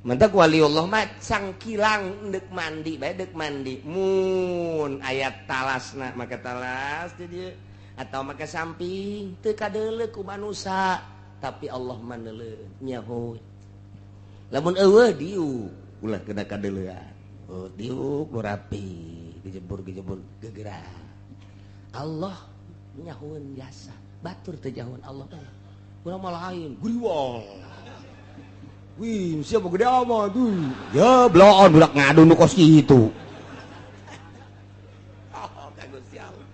Mantak waliullah mah cangkilang deuk mandi bae deuk mandi mun aya talasna make talas di dieu atau make samping teu kadeuleu ku manusa tapi Allah mah neuleuh nyahoeun. Lamun eueuh diuk ulah kena kadeuleuan. Oh diuk nu rapi gejebur-gejebur gegerak. Allah nyahoeun jasa batur teu nyahoeun Allah. Urang mah lain guriwang. Wih, siapa gede amat tuh. Ya bloon budak ngadu nu kos kitu. Oh, ka Gusti Allah.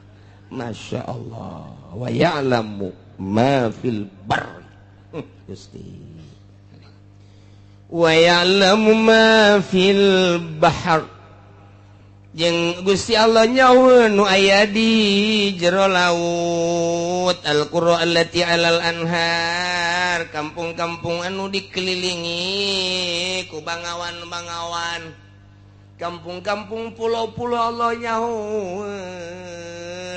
Masya Allah. Wa ya'lamu ma fil barri. Gusti. Wa ya'lamu ma fil bahr. Jeung Gusti Allah nyaun nu aya di jero laut al-qura allati alal anhar, kampung-kampung anu dikelilingi ku bangawan-bangawan, kampung-kampung pulau-pulau Allah nyaun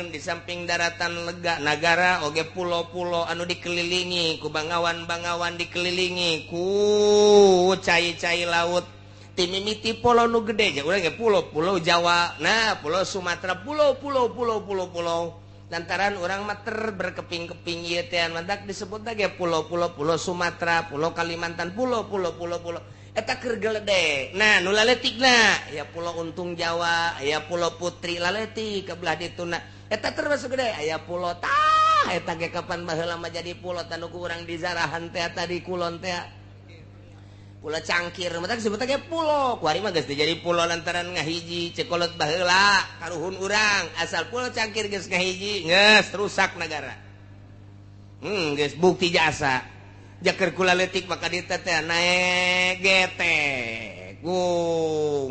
di samping daratan lega nagara oge pulau-pulau anu dikelilingi ku bangawan-bangawan, dikelilingi ku cai-cai laut. Timimiti pulau nu gede urang ge pulau, pulau Jawa, nah pulau Sumatera, pulau pulau pulau pulau pulau, lantaran urang mah ter berkeping-keping ieu teh mantak disebut ge pulau-pulau, pulau Sumatera, pulau Kalimantan, pulau pulau pulau pulau eta keur geledek. Nah nu laletikna ya pulau Untung Jawa, ya pulau Putri laletik ke belah dituna eta termasuk gede. Aya pulau tah eta ge kapan baheula mah jadi pulau tanu ku urang di zarahan teh tadi kulon teh pulau Cangkir, mata disebut ge pulau. Kuari mah geus jadi pulau lantaran ngahiji cekolot baheula karuhun urang asal pulau Cangkir geus ngahiji geus rusak negara. Geus bukti jasa. Jaker kula leutik maka dieu teh naek getek.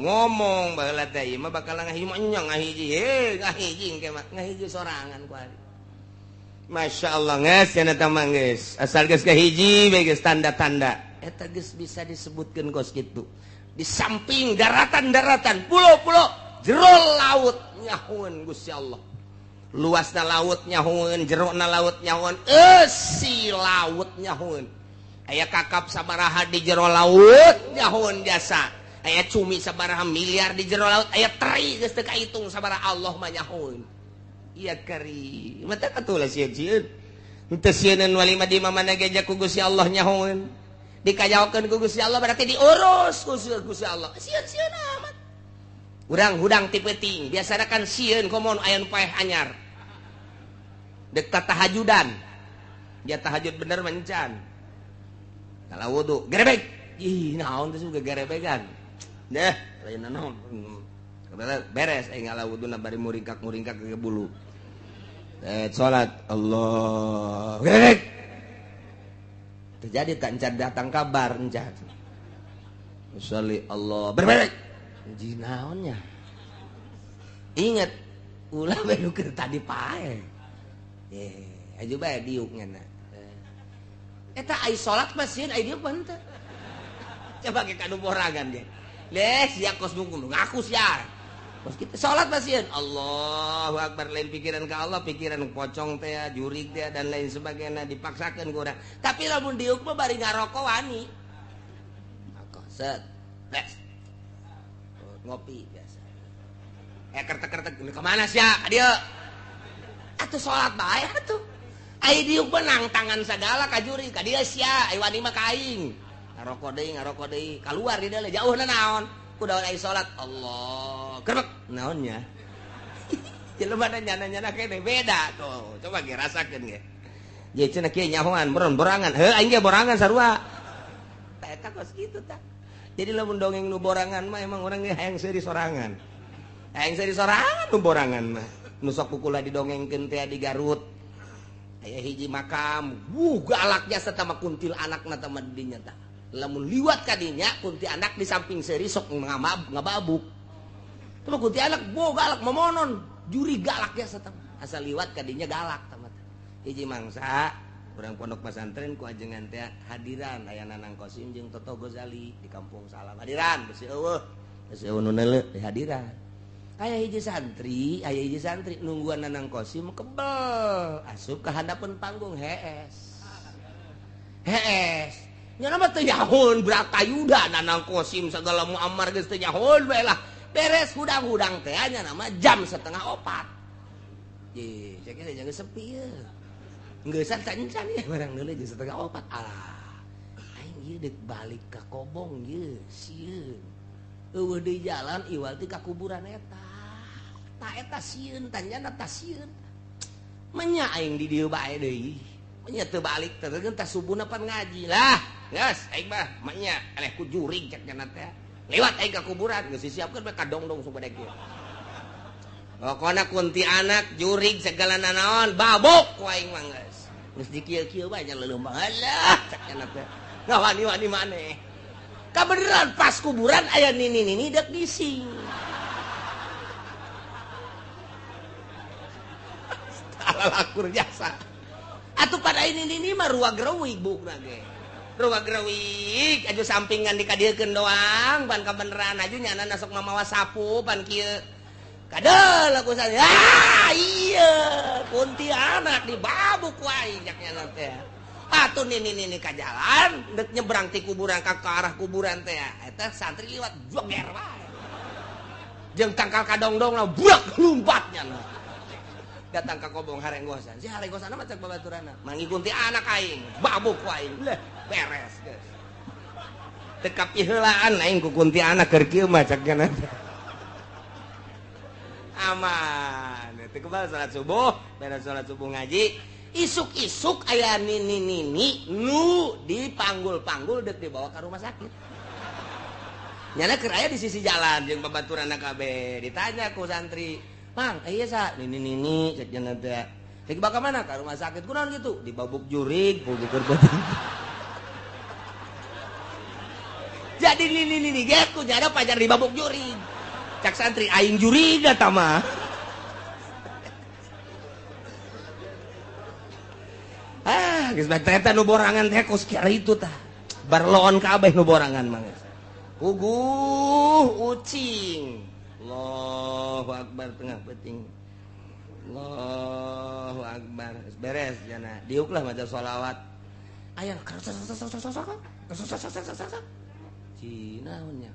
Ngomong baheula teh ieu mah bakal ngahiji mah nya ngahiji heuh ngahiji engke mah ngahiji sorangan kuari. Masya Allah geus cenah teh mah geus asal geus ngahiji bae geus tanda-tanda. Eta geus bisa disebutkeun kos kitu. Di samping daratan-daratan, pulau-pulau, jero laut nyahueun Gusti Allah. Luasna laut nyahueun, jerona laut nyahueun, eusi laut nyahueun. Aya kakap sabaraha di jero laut nyahueun jasa. Aya cumi sabaraha miliar di jero laut, aya teri geus teu kahitung sabaraha Allah mah nyahueun. Iya kari. Mata katulah sieun-sieun. Henteu sieuneun wali mah di mana ge ku Gusti Allah nyahueun. Dikajaokeun ku Gusti Allah berarti diurus ku Gusti Allah. Sieun-sieun amat. Urang hudang ti peuting, biasana kan sieun komo aya nu paeh anyar. Dek tahajudan. Dia tahajud bener mencan. Kalau wudu, gerebek. Ih, naon teh suka gerebegan. Deh, lain naon. Beres aing ngala wuduna bari muringkak-muringkak ke bulu. Salat Allah. Gerebek. Terjadi tak encan datang kabar encan. Sholli Allah berberek. Jinaonnya. Ingat ulah bae nu keur tadi pae. Aju bae diuk ngana. Eta ai salat mah sieun ai diuk mah henteu. Coba ge kanu borangan ge. Leh sia kos ngaku sia. Kos kitu salat mah sieun Allahu akbar lain pikiran ka Allah, pikiran pocong teh, jurig teh dan lain sebagainya dipaksakeun ku urang. Tapi lamun diuk mah bari ngaroko wani. Rokok set. Bes. Ngopi biasa. Kertek-kertek ka mana sia? Ka dieu. Atuh salat bae atuh. Ai diuk mah nang tangan sagala ka jurig ka dieu sia, ai wani mah ka aing. Ngaroko deui, kaluar di dieu jauhna naon? Ku daun ai salat Allah. Gerbek naonnya? Jelema nyana-nyana kene beda tuh. Coba ge rasakeun ge. Ye cenah kieu nyahoan borangan. Heuh aing ge borangan sarua. Tah eta kos kitu tah. Jadi lamun dongeng nu borangan mah emang urang ge hayang seuri sorangan. Hayang seuri sorangan nu borangan mah. Nu sok kukula didongengkeun teh di Garut. Aya hiji makam, wuh galak jasa tah mah kuntil anakna tah mah dinya tah. Lamun liwat ka dinya kunti anak di samping seuri sok ngababuk. Tah mah kunti anak bo galak momonon, juri galak jasa tah. Asal liwat ka dinya galak tah mah. Hiji mangsa urang pondok pesantren ku ajengan teh hadiran aya Nanang Kosim jeung Toto Gozali di Kampung Salam. Hadiran besi eueuh, besi eueuh nu neuleuh di hadiran. Aya hiji santri nungguan Nanang Kosim kebel asup ka handapeun panggung hees. Hees. Nya mah teu nyahoon Bratayuda Nanang Kosim sagala Muammar geus teu nyahoon bae lah. Beres hudang-hudang teh nya nama jam 3:30. Ye, cek ge jangan sepi ye. Geus encan ya barang deuleu jam 3:30. Alah. Aing ieu deuk balik ka Kobong ye, sieun. Eueuh deui jalan iwal ti ka kuburan eta. Ta eta sieun tanyana ta sieun. Menya aing di dieu bae deui. Menya teu balik teh teh subuhna pan ngaji lah. Geus aing mah menya eleh ku jurig cek nya teh. Lewat aing ka kuburan geus disiapkeun bae kadongdong supaya kieu. Pokona kunti anak jurig segala nanaon babok ku aing mah geus. Geus dikieu-kieu bae nya leuleum alah cek nya teh. Ngawani-wani maneh. Kabeneran pas kuburan aya nini-nini dek gising. Lalakur jasa. Atuh pada ini mah ruag reuwig bukna ge. Ruag reuwig aju sampingan dikadiekeun doang pan kabeneran aju nyana sok mamawa sapu pan kieu. Kadel aku saya. Ah iya kuntilanak dibabuk wae cak nyana teh. Atuh nini ka jalan dek nyebrang ti kuburan ka arah kuburan teh. Eta santri liwat joger wae. Jeung tangkal kadongdong lah buak lumpat nyana. Datang ka kobong harenggosan. Si harenggosan mah cek babaturana. Mangi kuntilanak aing, babuk ku aing. Leh, beres geus. Teu kapiheulaan aing ku kuntilanak keur kieu mah cek nyana. Aman. Teu kebal salat subuh, beres salat subuh ngaji. Isuk-isuk aya nini-nini nu dipanggul-panggul deuk dibawa ka rumah sakit. Nyana keur aya di sisi jalan jeung babaturanna kabeh. Ditanya ku santri, "Mang, iya sa, nini-nini cek cenah teh. Cek bakal mana ka rumah sakit kunaon kitu? Dibabuk jurig, bukur beuteung." Jadi nini-nini ge ku nyana pajar dibabuk jurig. Cak santri aing jurig eta mah. Ah, geus bae eta nu borangan teh kos kieu tah. Barloon kabeh nu borangan mah. Puguh ucing. Allahu akbar tengah peuting. Allahu akbar. Beres jana. Diuklah maca sholawat. Aya Cina nya.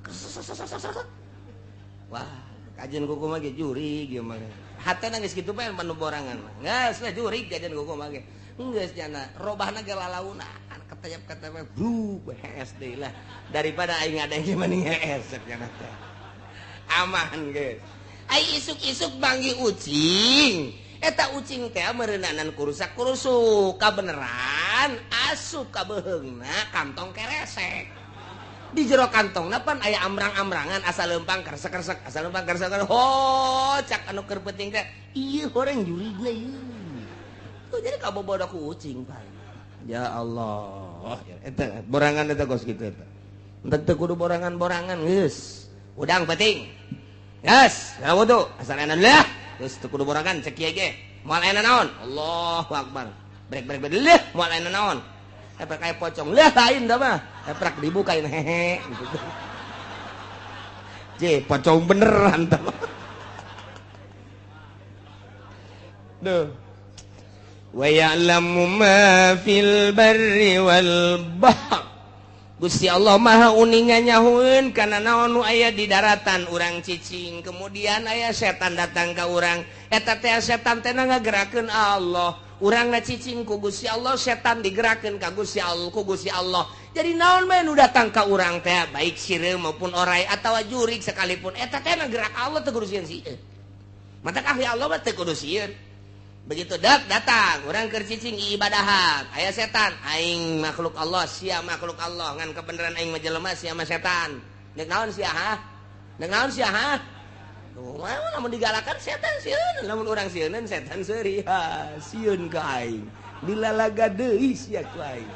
Wah, kajian kuku mah ge jurig ieu mah. Hatena geus kitu bae manu borangan mah. Geus lah jurig kajian kuku mah ge. Geus jana robahna ge lalauna ketayap-ketayap blu hees deui lah. Daripada aing ngadeng mending hees cek jana teh. Aman geus. Ai isuk-isuk banggi ucing. Eta ucing teh meureunanan kurusak-kurusuk kabeneran asup ka beuheungna kantong keresek. Di jero kantongna pan aya amrang-amrangan asal leumpang keresek-keresek, asal leumpang keresek. Ho, cak anu keur penting teh ieu horeng jurigna ieu. Tuh jadi kabobodo ku ucing pan. Ya Allah, eta borangan eta kos kitu eta. Entek teu kudu borangan-borangan geus. Udang penting. Geus, ya wudu, asal enak lah. Geus teu kudu borangan cek kieu ge. Moal aya naon? Allahu akbar. Brek brek brek leuh, moal aya naon? Epek kayak pocong lah lain dah mah. Epek dibukain hehe gitu. Je, pocong beneran dah mah. Duh. Wa ya'lamu ma fil barri wal bahr. Gusti Allah Maha uninga nyahueun kana naon nu aya di daratan urang cicing. Kemudian aya setan datang ka urang. Eta teh setan teh ngagerakeun Allah. Urang na cicing ku Gusti Allah, setan digerakeun ka Gusti Allah, ku Gusti Allah. Jadi naon bae nu datang ka urang teh baik sireum maupun orai atawa jurig sekalipun eta teh gerak Allah teu kudu sieun sieun. Matak ahli Allah mah teu kudu sieun. Begitu dak datang urang keur cicing ibadahan, aya setan, aing makhluk Allah, sia makhluk Allah, ngan kebenaran aing mah jelema sia mah setan. Deuk naon sia ha? Deuk naon sia ha? Lamun digalakan setan sieun, lamun urang sieunan setan seuri, ha sieun ka aing. Dilalaga deui sia ku aing.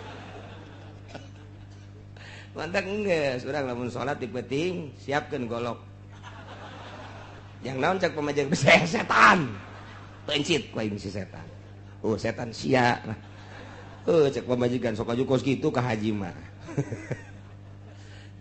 Mantak geus urang lamun salat di peuting siapkeun golok. Yang naon cak pamajeng setan. Pencit ku aing si setan. Oh setan sia. Oh cek pamajikan sok aju kos kitu ka haji mah.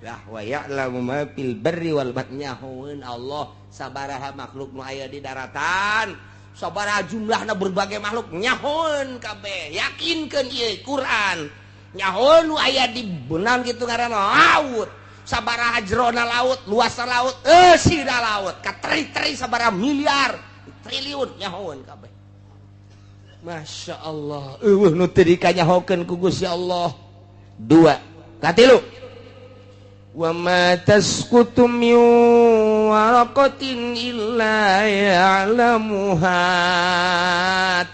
Lah wa ya'lamu ma fil barri wal bahri nyahoeun Allah sabaraha makhluk nu aya di daratan, sabaraha jumlahna berbagai makhluk nyahoeun kabeh. Yakinkeun ieu Quran. Nyahoeun nu aya di beunang kitu ngaranna laut. Sabaraha jerona laut, luasna laut, eusina laut, kateri-teri sabaraha miliar, triliun nyahoeun kabeh. Masya Allah, eueuh nu teu dikanyahokeun ku Gusti Allah. Dua, katilu. Wa ma tasqutu min waraqatin illa ya'lamuha.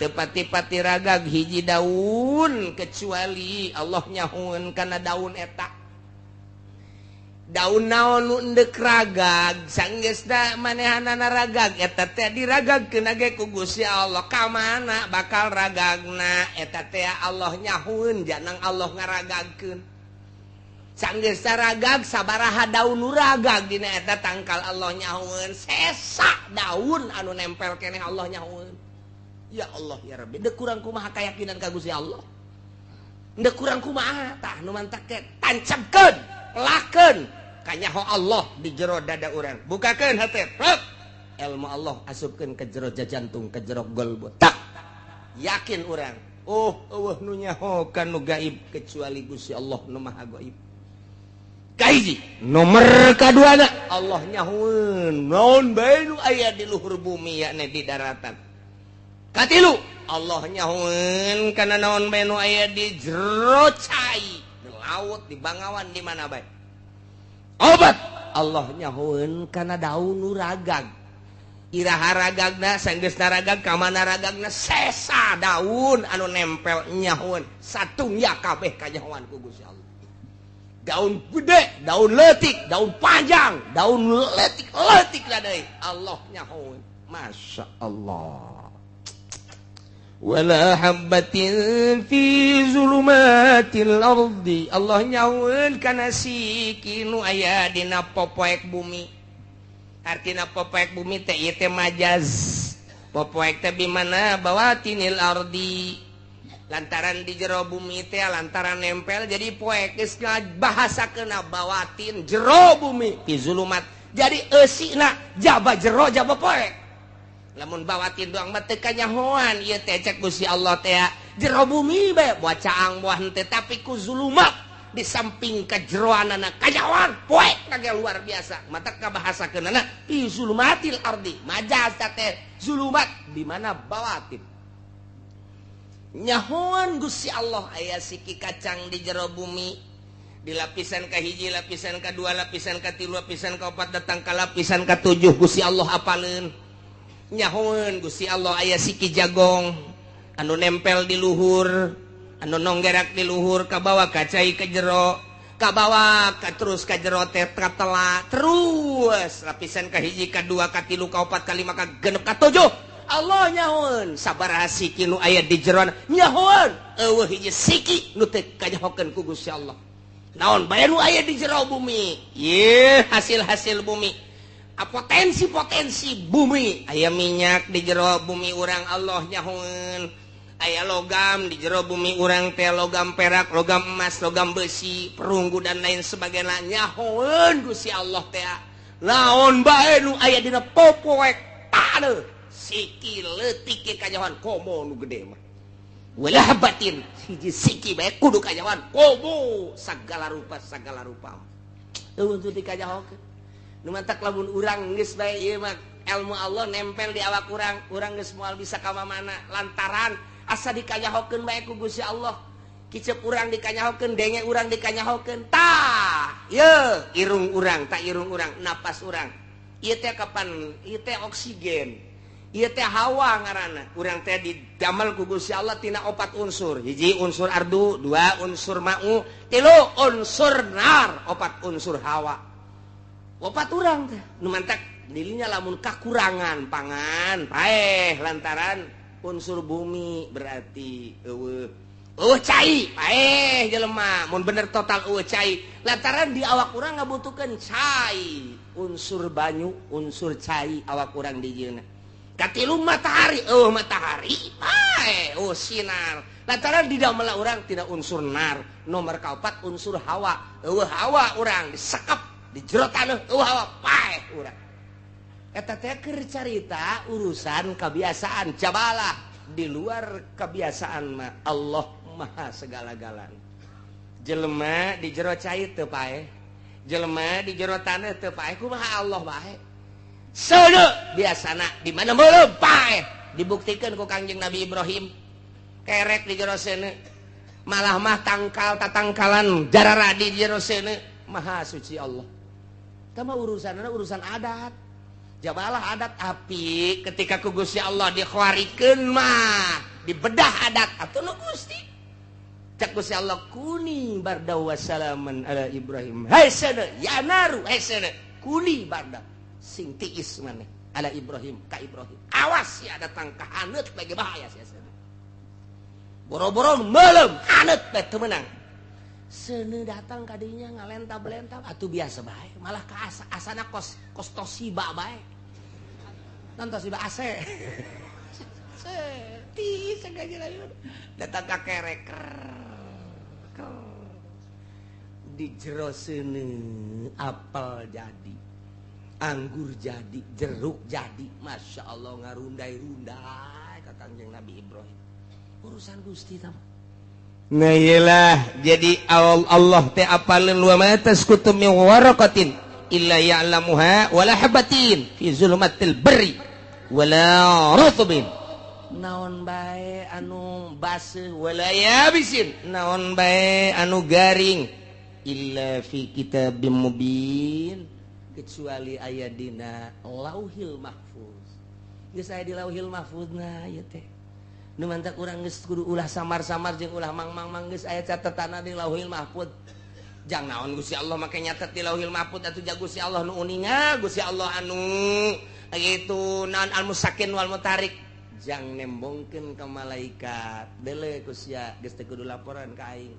Teu pati-pati ragag hiji daun kecuali Allah nyahoeun kana daun eta. Daun naon nu endek ragag sanggeusna manehanana ragag eta teh diragagkeun ge ku Gusti Allah. Ka mana bakal ragagna eta teh Allah nyahoeun janang Allah ngaragagkeun. Sanggeus ragag sabaraha daun nu ragag dina eta tangkal Allah nyahoeun, sesa daun anu nempel keneh Allah nyahoeun. Ya Allah ya Rabbi, dek kurang kumaha keyakinan ka Gusti Allah, dek kurang kumaha. Tah, nu mantak ke tancapkeun, lakeun kanyaho Allah di jero dada urang, bukakeun hate rek ilmu Allah asupkeun ke jero jantung, ke jero golbu. Tak yakin urang, oh, eueuh nu nyaho ka nu gaib kecuali Gusti Allah nu Maha Gaib. Kahiji. Nomor kaduana, Allah nyahoeun naon bae nu aya di luhur bumi, yakni di daratan. Katilu, Allah nyahoeun kana naon bae nu aya di jero cai, di laut, di bangawan, di mana bae. Opat, Allah nyahoeun kana daun nu ragag, iraha ragagna, sanggeusna ragag ka mana ragagna, sesa daun anu nempel nyahoeun. Satungya kabeh kanyahoan ku Gusti Allah, daun gede, daun leutik, daun panjang, daun leutik leutik lah deui Allah nyahoeun. Masya Allah. Wala habbatin fi zulumatil ardi, Allah nyahoeun kana siki nu aya dina popoek bumi. Artina popoek bumi teh ieu teh majaz. Popoek teh bimana bawatinil ardi, lantaran di jero bumi teh, lantaran nempel jadi poek. Geus bahasakeun bawatin jero bumi, fi zulumat, jadi eusina jaba jero jaba poek. Lamun bawatin doang mah teu kanyahoan ieu teh. Cek Gusti Allah teh jero bumi bae, buah caang buah henteu, tapi ku zulumat di samping kejeroanana kanyahoan poek kage luar biasa. Mata kabahasakeunana fi zulumatil ardi, majaz teh zulumat di mana bawatin. Nyahoan Gusti Allah aya siki kacang di jero bumi, di lapisan kahiji, lapisan kedua, lapisan katilu, lapisan kaopat, datang ka lapisan katujuh Gusti Allah apaleun. Nyahoan Gusti Allah aya siki jagong anu nempel di luhur, anu nonggerak di luhur, kabawa ka cai ke jero, kabawa ka terus ka jero teh katela terus lapisan kahiji, kadua, katilu, kaopat, kalima, kagenep, katujuh. Allah nyahoan sabaraha siki nu aya di jeroan nyahoan. Eueuh hiji siki nu teu kanyahokeun ku Gusti Allah naon bae nu aya di jero bumi. Ye hasil-hasil bumi, potensi-potensi bumi, aya minyak di jero bumi urang Allah nyahoan, aya logam di jero bumi urang teh, logam perak, logam emas, logam besi, perunggu, dan lain sebagainya. Nyahoan Gusti Allah teh naon bae nu aya dina popoek taneuh, siki leutik ge kanyahoan, komo nu gede mah. Wala habbatin, hiji siki bae kudu kanyahoan, komo sagala rupa, sagala rupa eueuh teu dikanyahokeun. Nu mantak lamun urang geus bae ieu mah ilmu Allah nempel di awak urang, urang geus moal bisa ka mana lantaran asa dikanyahokeun bae ku Gusti Allah. Kicep urang dikanyahokeun, denge urang dikanyahokeun. Tah, ye irung urang, tah irung urang, napas urang. Ieu teh kapan? Ieu teh oksigen. Ieu teh hawa ngaranna. Urang teh didamel ku Gusti Allah tina opat unsur. Hiji unsur ardu, dua unsur ma'u, tilu unsur nar, opat unsur hawa. Opat urang teh. Nu mantak dirinya lamun kakurangan pangan, paeh lantaran unsur bumi berarti eueuh. Eueuh cai, paeh jelema. Mun bener total eueuh cai, lantaran di awak urang ngabutuhkeun cai, unsur banyu, unsur cai awak urang dijieunna. Katilu matahari, eueuh matahari, paeh, eueuh sinar. Lantaran di damel urang tina unsur nar. Nomor kaopat unsur hawa, eueuh hawa urang disekep di jero taneuh, eueuh hawa, paeh urang. Eta teh keur carita urusan kebiasaan, jabalah di luar kebiasaan mah Allah Maha segala-galana. Jelema di jero cai teu paeh, jelema di jero taneuh teu paeh, kumaha Allah bae? Seuneu biasana di mana meuleum paeh. Dibuktikan ku Kangjeng Nabi Ibrahim kerek di jero seuneu, malah mah tangkal tatangkalan jararadi di jero seuneu. Maha suci Allah. Tama urusanna urusan adat. Jabalah adat api ketika ku Gusti Allah dikhawarikeun mah dibedah adat atuh nu Gusti. Cak Gusti Allah kuni barda wassalaman ala Ibrahim. Hai seuneu ya naru, hai seuneu kuni barda sing tiis maneh ala Ibrahim ka Ibrahim. Awas ya datang ka haneut bagi bahaya sia seuneu. Boro-boro meuleum haneut bae teu meunang. Seuneu datang kadinya ngalentab-lentab atuh biasa bae, malah ka asana kos kos Toshiba bae. Nan Toshiba AC. Kanjeng Nabi datang ka kerek di jero seuneu, apel jadi, anggur jadi, jeruk jadi. Masya Allah, ngarundai-rundai ka Kangjeng Nabi Ibrahim. Urusan Gusti tah. Nah, iyalah, jadi Allah teh apaleun, wa ma tasqutu min waraqatin illa ya'lamuha wala habatin fi zulumatil barri wala rutbin, naon bae anu baseuh, wala yabisin, naon bae anu garing, illa fi kitabim mubin, kecuali aya dina Lauhil Mahfuz. Geus aya di Lauhil Mahfuz. Nah, ieu teh nu mantak urang geus kudu ulah samar-samar jeung ulah mang-mang-mang. Geus aya catetanna di Lauhil Mahfuz. Jang naon Gusti Allah make nyatet di Lauhil Mahfuz atuh? Ja Gusti Allah nu uninga, Gusti Allah anu itu naon, al musakin wal mutarik, jang nembongkeun ka malaikat. Deuleu ku sia, geus teu kudu laporan ka aing.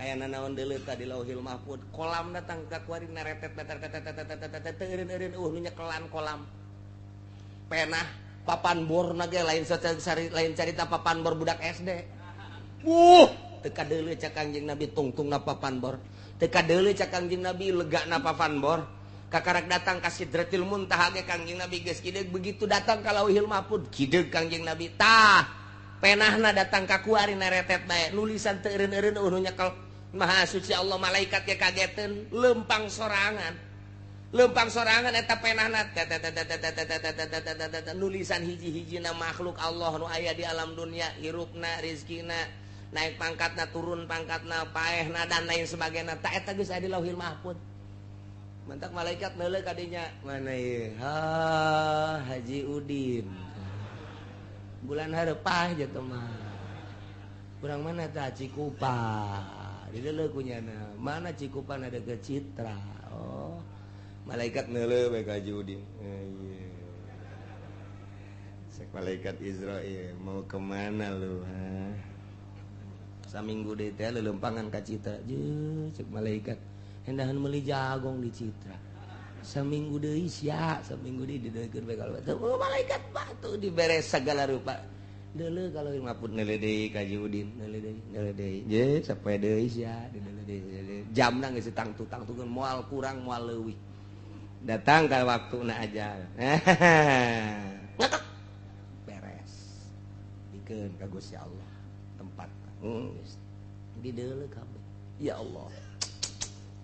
Aya nanaon, deuleu tah di Lauhil Mahfuz. Kolam datang ka kuari, naretet teu eureun-eureun, nu nyekelan kolam penah papan bor ge lain, lain carita papan bor budak SD. Teu kadeuleu cak Kangjeng Nabi tungtungna papan bor, teu kadeuleu cak Kangjeng Nabi legana papan bor. Kakarak datang ka Sidratil Muntaha ge Kangjeng Nabi geus kideug. Begitu datang ka Lauhil Mahfuz, kideug Kangjeng Nabi. Tah, penahna datang ka kuari, naretet bae nulisan teu eureun-eureun, nu nyekel Maha Suci Allah. Malaikat ge kageteun, lempang sorangan, lempang sorangan eta penahna, nulisan hiji-hijina makhluk Allah nu aya di alam dunia, hirupna, rizkina, naik pangkatna, turun pangkatna, paehna, dan lain sebagainya. Tah, eta geus aya di Lauhil Mahfuz. Mantak malaikat neuleuh kadinya, mana ieu? Ha, Haji Udin, bulan hareup pah jatuh mah. Kurang mana tah? Cikupa. Dideuleu kunyana, mana Cikupa ada ke Citra. Oh, malaikat neuleuh bae ka Haji Udin. Eh, iya. Cek malaikat Izrail, mau kemana lu, ha? Saminggu deui teh lelempangan ka Citra. Je, cek malaikat, hendahan meuli jagong di Citra. Saminggu deui sia, saminggu deui dideuleukeun bae. Kalau oh, malaikat batu dibere segala rupa. Deuleu kalau maput, neuleuh deui ka Haji Udin, neuleuh deui, neuleuh deui. Je, sapoe deui sia, dideuleuh deui. Jamna geus tangtu-tangtukeun, moal kurang moal leuwih. Datang ka waktuna aja. Ngetek. Beres. Dikeun ka Gusti Allah tempat. Geus. Dideuleu kabeh. Ya Allah.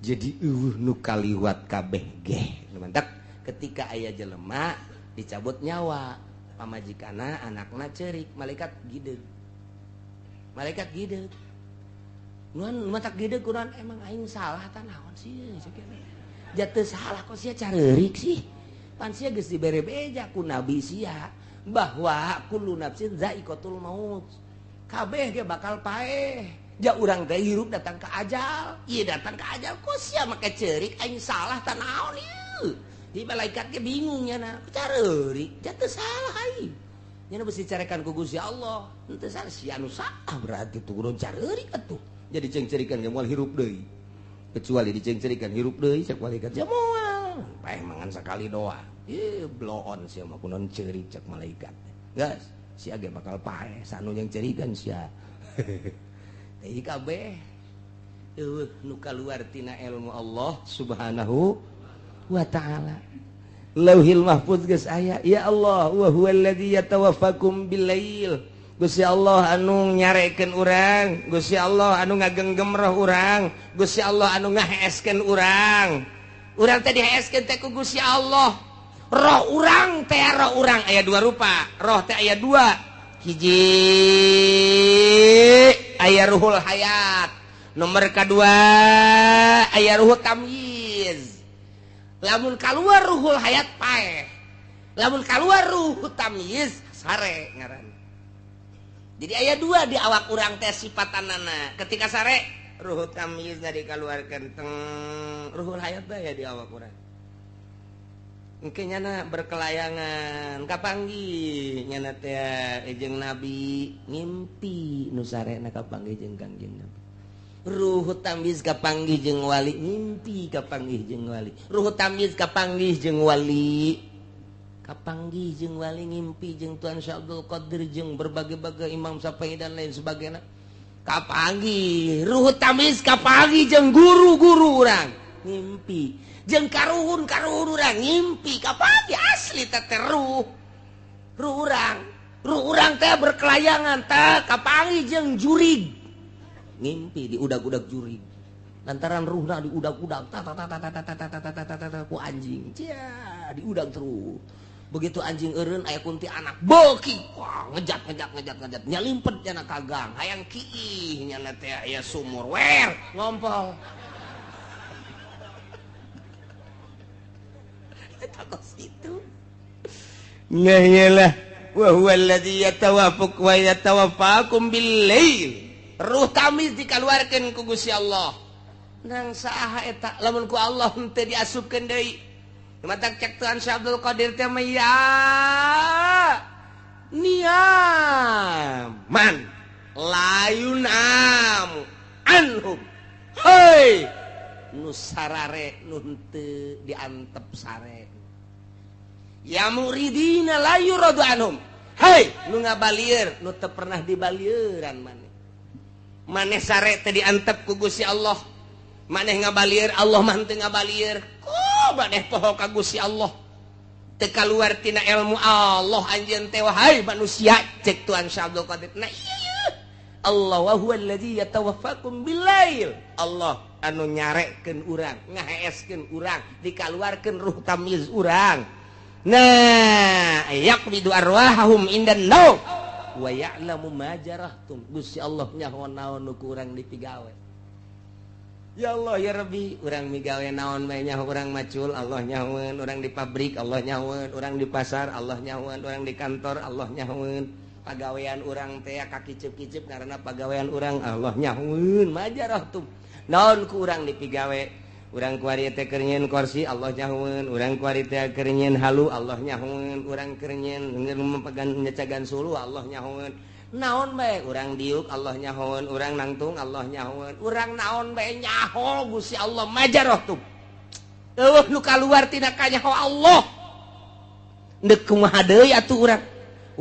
Jadi euweuh nu kaliwat kabeh geh. Mantak ketika aya jelema dicabut nyawa, pamajikana, anakna cerik, malaikat gideug. Malaikat gideug. Nuan matak gideug kunaon, emang aing salah tah naon sih? Jatuh salah kok sia careurik sih? Pan sia geus dibere beja ku nabi sia bahwa kullu nafsin zaiqatul maut. Kabeh ge bakal paeh. Ja urang teh hirup datang ke ajal. Ieu datang ke ajal kok sia make ceurik, aing salah tah naon ieu? Di malaikat ge bingung nya, careurik, jatuh salah aing. Nya besi carekan ku Gusti Allah. Henteu salah sia nu salah berarti turun careurik atuh. Jadi cengcerikan ge moal hirup deui. Kecuali dicengcerikan hirup deui cek malaikat. Ya moal. Paeh mangan sakali doang. Ih, bloon sia mah kunaon ceurik cek malaikat. Geus, sia ge bakal paeh sanu yang cerikan sia. Jadi kabeh euweuh nu kaluar tina ilmu Allah Subhanahu wa ta'ala. Lauhil Mahfuz geus aya. Ya Allah, wa huwallazi yatawaffakum billail. Gusti Allah anu nyarekeun urang, Gusti Allah anu ngagenggem roh urang, Gusti Allah anu ngaheeskeun urang. Urang teh diheeskeun teh ku Gusti Allah. Roh urang teh, roh urang aya dua rupa. Roh teh aya dua. Hiji aya ruhul hayat, nomor kedua aya ruhul tamyiz. Lamun keluar ruhul hayat paeh, lamun keluar ruh tamyiz sare ngaran. Jadi aya dua di awak urang teh sifatanana. Ketika sare, ruh tamyiz dikeluarkan, teng ruhul hayat bae di awak urang. Engke nyana berkelayangan, kapanggih nyana teh jeung nabi, ngimpi nu sarena kapanggih jeung Kangjeng Nabi. Ruh tamyiz kapanggih jeung wali, ngimpi kapanggih jeung wali. Ruh tamyiz kapanggih jeung wali. Kapanggih jeung wali ngimpi jeung Tuan Syekh Abdul Qadir jeung berbagai-bagai Imam Syafi'i dan lain sebagainya. Kapanggih ruh tamis kapanggih jeung guru-guru urang ngimpi jeung karuhun-karuhun urang ngimpi kapanggih asli teh ruh ruh urang teh berkelayangan teh kapanggih jeung jurig ngimpi diudag-udag jurig lantaran ruhna diudag-udag ta ta ta ta ta ta ta ta ta ta ku anjing cia diudag terus. Begitu anjing eureun aya kunti anak beuki wah ngejat ngejat ngejat ngejat nyalimpet nyana ka gang hayang kiih nyana teh aya sumur wer ngompol eta kos kitu. Nah iyalah wa huwa alladzi yatawaffaq wa yatawaffakum bil lail. Ruh tamis dikaluarkeun ku Gusti Allah. Nang saha eta lamun ku Allah henteu diasupkeun deui. Matak cek Tuhan Syekh Abdul Qadir teh mah ya niaman layun am anhum hei nu sarare nu henteu diantep sare ya muridina la yuradu anhum hei nu ngabalieur nu teu pernah dibalieuran maneh maneh sare teh diantep ku Gusti Allah maneh ngabalieur Allah mah henteu ngabalieur maneh poho ka Gusti Allah teu kaluar tina ilmu Allah anjeun teh wahai manusia cek Tuhan Syekh Abdul Qadir. Nah iya Allah wa huwa allazi yatawaffakum billail. Allah anu nyarekeun urang ngaheeskeun urang dikaluarkeun ruh tamyiz urang. Nah yaqbidu arwahahum indan naum wa ya'lamu ma jarahtum. Gusti Allah nyaho naon nu ku urang dipigawe. Ya Allah ya Rabbi, urang migawe naon bae nyaho urang macul Allah nyahoeun, urang di pabrik Allah nyahoeun, urang di pasar Allah nyahoeun, urang di kantor Allah nyahoeun, pagawean urang teh kakiceup-kiceup ngaranna pagawean urang Allah nyahoeun, majarah tuh. Naon ku urang dipigawe, urang kuari teh keur nyieun kursi Allah nyahoeun, urang kuari teh keur nyieun halu Allah nyahoeun, urang keur nyieun nyecagan sulu Allah nyahoeun. Naon bae urang diuk Allah nyahoeun, urang nangtung Allah nyahoeun, urang naon bae nyaho Gusti Allah majarah tuh. Eueuh nu kaluar tina kanyaho Allah. Deuk kumaha deui atuh urang.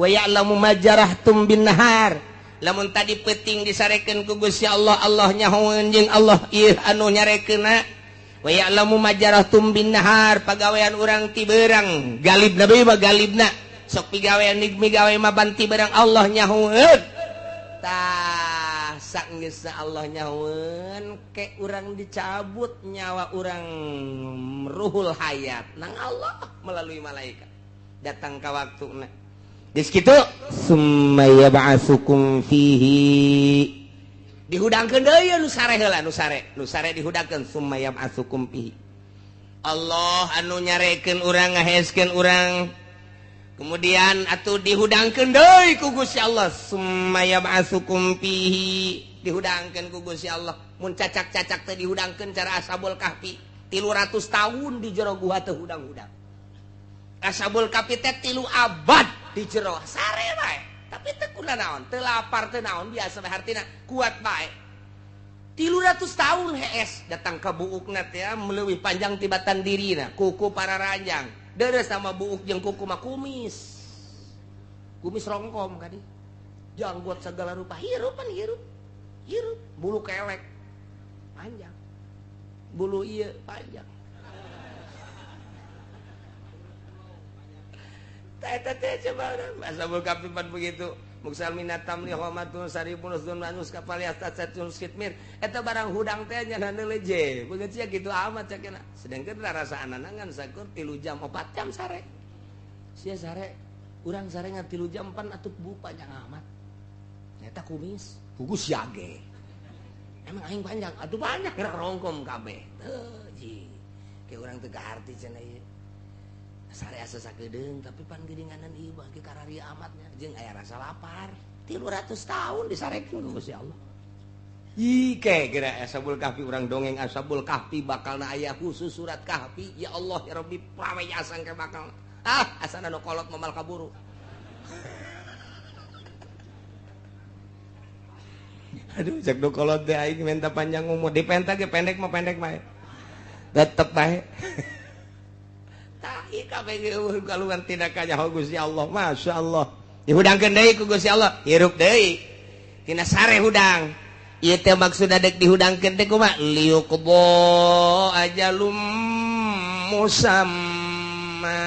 Wa ya'lamu ma jarahtum bin nahar. Lamun tadi peuting disarekeun ku Gusti Allah, Allah nyahoeun jeung Allah ieu anu nyarekeunna. Wa ya'lamu ma jarahtum bin nahar, pagawean urang ti beurang, galibna bae mah galibna. Sok pigawean migawe mah banti barang Allah nyahoeun. Tah saenggeusna Allah nyahoeun ke urang dicabut nyawa urang ruhul hayat nang Allah melalui malaikat datang ka waktuna. Geus kitu summa yab'atsukum fihi dihudangkeun deui nu sare heula nu sare dihudangkeun summa yab'atsukum fihi. Allah anu nyarekeun urang ngaheeskeun urang kemudian atuh dihudangkeun deui ku Gusti Allah summa yab'atsukum fihi dihudangkeun ku Gusti Allah mun cacak-cacak teh dihudangkeun cara Ashabul Kahfi 300 tahun di jero guha teh hudang-hudang. Ashabul Kahfi teh 3 abad di jero sare bae tapi teu kuna naon teu lapar teu naon biasa bae hartina kuat bae 300 tahun hees datang ka buukna teh leuwih panjang tibatan dirina kuku pararanjang deres sama buuk jeung kuku mah kumis. Kumis rongkom kadi. Janggot segala rupa hirupan hirup. Hirup bulu kelek panjang. Bulu ieu panjang. Teh teh coba Ashabul Kahfi pan begitu. Muksal minatam li homatun saribun usdun manus kapal yastasatun skitmir. Eta barang hudang teh nya leje. Begitu sia kitu amat cakena. Sedangkan rasa ananangan sakur 3 jam 4 jam sare. Sia sare urang sare ngan 3 jam pan atuh bu panjang amat. Eta kumis, gugus yage. Emang aing panjang, atuh banyak gerak rongkom kabeh. Teu ji. Ke urang teu kaharti cenah ieu. Sare asa sakedeung tapi pan geuninganan ieu bagi kararia amatnya jeung aya rasa lapar. 300 tahun disarekeun ku Gusti Allah. Ih ke geura Ashabul Kahfi urang dongeng Ashabul Kahfi bakalna aya khusus surat Kahfi. Ya Allah ya Rabbi prawe asang ke bakal. Ah asana nu kolot momal kaburu. Aduh cek nu kolot teh aing minta panjang umur dipenta ge pendek mah pendek bae. Tetep bae. Kabeh keluar tina kanyaho Gusti Allah. Masya Allah. Dihudangkeun deui ku Gusti Allah, hirup deui. Tina sare hudang. Ieu teh maksudna dek dihudangkeun teh kumaha? Liyuqdo ajalum musamma.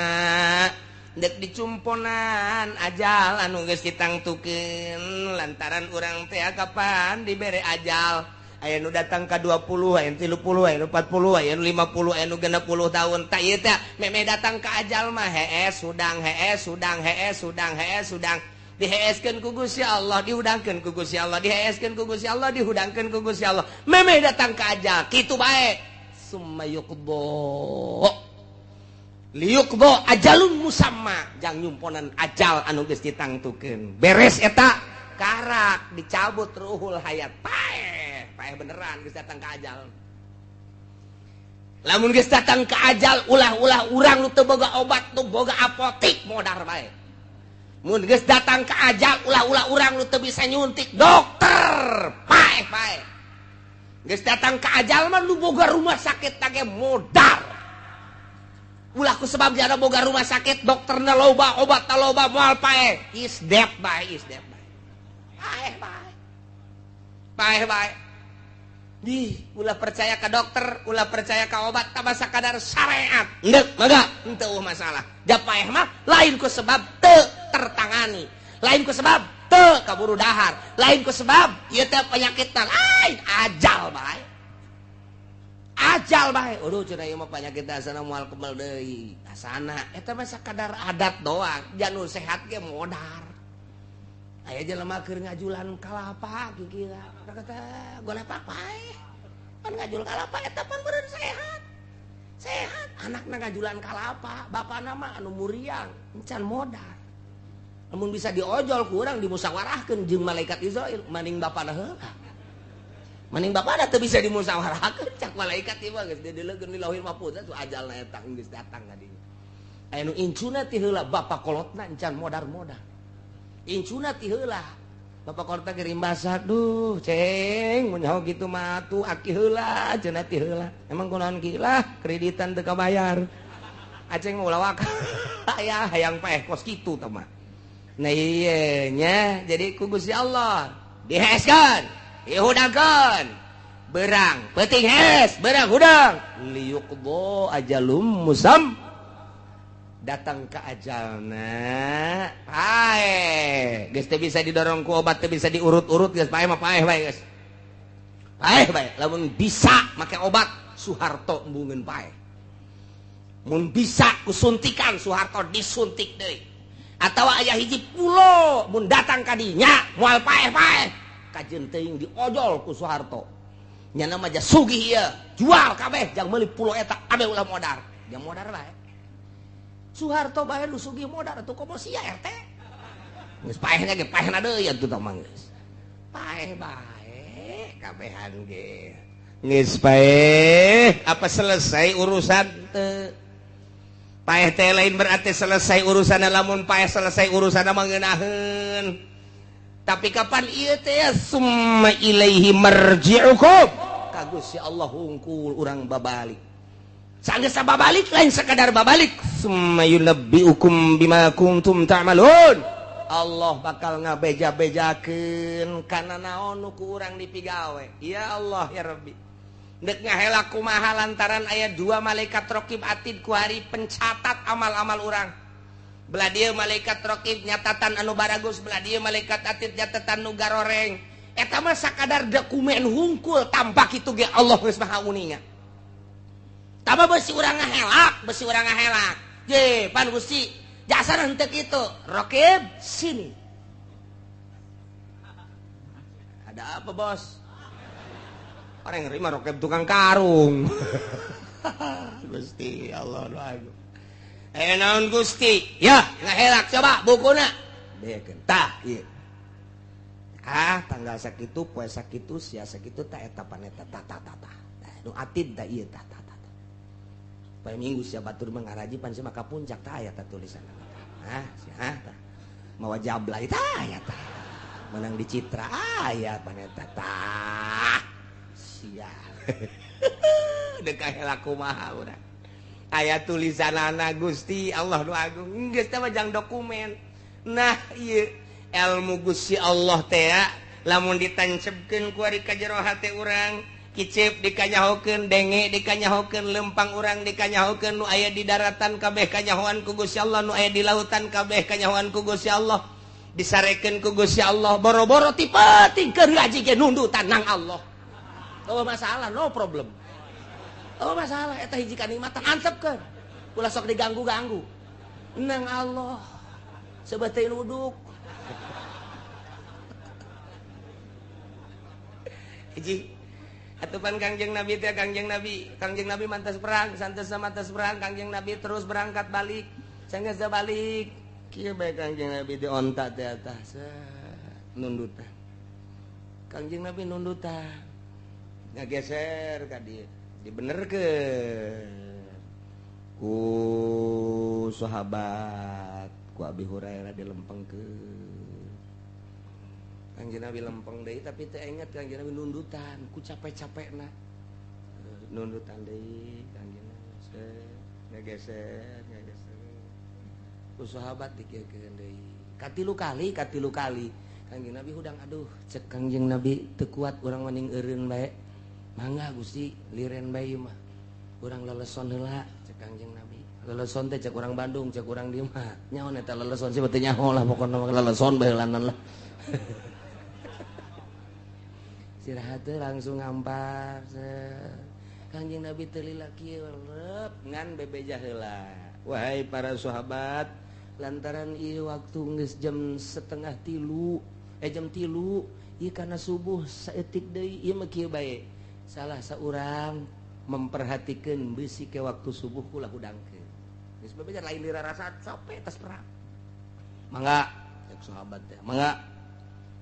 Dek dicumponan ajal anu geus ditangtukeun lantaran urang teh kapan dibere ajal. Aya nu datang ka 20, aya nu 30, aya nu 40, aya nu 50, aya nu 60 tahun. Tak ieu teh memeh datang ka ajal mah hees hudang, hees hudang, hees hudang, hees hudang. Diheeskeun ku Gusti Allah, dihudangkeun ku Gusti Allah, diheeskeun ku Gusti Allah, dihudangkeun ku Gusti Allah. Memeh datang ka ajal kitu bae. Summa yuqdo liyuqdo ajalun musamma, jang nyumponan ajal anu geus ditangtukeun. Beres eta karak dicabut ruhul hayat. Paeh, paeh beneran geus datang ka ajal. Lamun geus datang ka ajal ulah-ulah urang nu teu boga obat, nu boga apotik modar bae. Mun geus datang ka ajal ulah-ulah urang nu teu bisa nyuntik dokter, paeh paeh. Geus datang ka ajal mah nu boga rumah sakit tage modar. Ulah ku sebab jana boga rumah sakit dokterna loba, obatna loba, moal paeh. Is dead bae, is dead bae. Paeh bae. Paeh bae. Di ulah percaya ka dokter, ulah percaya ka obat, tambah sakadar syariat. Endek mangga, henteu masalah. Ja paeh mah lain ku sebab teu tertangani, lain ku sebab teu kaburu dahar, lain ku sebab ieu teh penyakit lain ajal bae. Ajal bae. Aduh cenah ieu mah penyakit asana moal kebal deui. Asana eta mah sakadar adat doang, anu sehat ge modar. Aya jelema keur ngajulan kalapa kikira. Kata golepak paeh. Pan ngajul kalapa eta pan beureun sehat. Sehat anakna ngajulan kalapa, bapana mah anu muriang, encan modar. Lamun bisa diojol ku urang dimusyawarahkeun jeung malaikat Israil, maning bapana heula. Maning bapana teu bisa dimusyawarahkeun cak malaikat ieu mah geus dideleukeun di Lauhil Mahfuz atuh ajalna eta geus datang ka dinya. Aya nu incuna ti heula bapa kolotna encan modar-modar. Incuna ti heula bapak kolotna ge rimbasa, duh ceng mun nyaho kitu mah atuh aki heula cenah ti heula. Emang kunaon ki lah kreditan teu kabayar. Aceng mah ulah waka. Aya hayang paeh kos kitu tah mah. Nah ieu nya jadi ku Gusti Allah diheskeun, dihudangkeun. Berang peuting hes, berang hudang. Liyuqdo ajalum musam. Datang ke ajalna paeh. Geus teu bisa didorong ku obat, teu bisa diurut-urut geus paeh mah paeh bae geus. Paeh bae. Lamun bisa make obat Soeharto embungeun paeh. Mun bisa ku suntikan Soeharto disuntik deui. Atawa aya hiji pulo mun datang ka dinya moal paeh-paeh. Kajeun teuing diojol ku Soeharto. Nyana mah ja sugih ieu, jual kabeh jang meuli pulo eta kabeh ulah modar. Jang modar bae. Soeharto bae nu sugih modar atuh komo sia RT. Geus paehna ge paehna deui atuh tah mah geus. Paeh bae kabehan ge. Geus paeh, apa selesai urusan teu? Paeh teh lain berarti selesai urusan, lamun paeh selesai urusan mah ngeunaheun. Tapi kapan ieu teh summa ilaihi marji'ukum. Ka Gusti Allah hungkul urang babalik. Sanggeus babalik lain sekadar babalik, summa yunabbiukum bima kuntum ta'malun. Allah bakal ngabeja-bejakeun kana naon nu ku urang dipigawe. Ya Allah ya Rabbi. Dek ngahela kumaha lantaran aya dua malaikat raqib atid ku hari pencatat amal-amal urang. Belah dieu malaikat raqib nyatatan anu baragus, belah dieu malaikat atid nyatatan nu garoreng. Eta mah sakadar dokumen hungkul tanpa kitu ge Allah geus maha uninga. Tama besi urang ngahelak, besi urang ngahelak. Je, pan Gusti, jasana henteu kitu. Raqib sini. Ada apa, Bos? Orang nerima raqib tukang karung. Gusti Allah agung. Naon Gusti? Ya, ngahelak coba bukuna. Bekeun. Tah, ieu. Ah, tanggal sakitu, poe sakitu, sia sakitu tah eta paneta tah tah tah tah. Nu atid tah ieu tah tah tah. Poe Minggu sia batur mah ngaraji pan sia maka puncak tah aya tah tulisanna. Hah, sia tah. Mawa jablay tah aya tah. Menang di Citra aya paneta tah. Sia. Deuk kahelak kumaha urang. Aya tulisanana Gusti Allah nu agung geus teh mah jang dokumen. Nah ieu ilmu Gusti Allah teh lamun ditancepkeun ku ari ka jero hate urang, kicep dikanyahokeun, denge dikanyahokeun, lempang urang dikanyahokeun, nu aya di daratan kabeh kanyahoan ku Gusti Allah, nu aya di lautan kabeh kanyahoan ku Gusti Allah, disarekeun ku Gusti Allah, boro-boro ti peuting keur ngaji ge nundutan nang Allah. Oh masalah, no problem. Oh masalah eta hiji kanikmatan antepkeun. Ulah sok diganggu-ganggu. Nang Allah sebetulna nuduk. Hiji atupan Kangjeng Nabi teh Kangjeng Nabi mantas perang, santos mantas perang, Kangjeng Nabi terus berangkat balik. Sanggeus balik, kieu bae Kangjeng Nabi di onta teh atas nundutan. Kangjeng Nabi nundutan. Ngageser ka dieu. Dibenerkeun ku sahabat, ku Abi Hurairah dilempengkeun. Kangjeng Nabi lempeng deui tapi teu inget Kangjeng Nabi nundutan ku capek-capekna. Nundutan deui Kangjeng Nabi ngageser, ngageser. Ku sahabat dikieukeun deui. Katilu kali Kangjeng Nabi hudang aduh cek Kangjeng Nabi teu kuat urang mending eureun bae. Mangga Gusti liren bae mah. Urang leleson heula cek Kangjeng Nabi. Leleson teh cek urang Bandung, cek urang dieu mah. Nyaho eta leleson sih teu nyaho lah pokona mah leleson bae heulanan lah. Istirahat teh langsung ngampar. Kangjeng Nabi teu lila kieu rep ngan bebeja heula. Wahai para sahabat, lantaran ieu waktu geus jam 2:30, jam 3, ieu kana subuh saeutik deui ieu mah kieu bae. Salah seorang memperhatikan besi ke waktu subuh kula hudangkeun. Geus bebeja lain dirarasa capek tas perang. Mangga cek sahabat teh, mangga.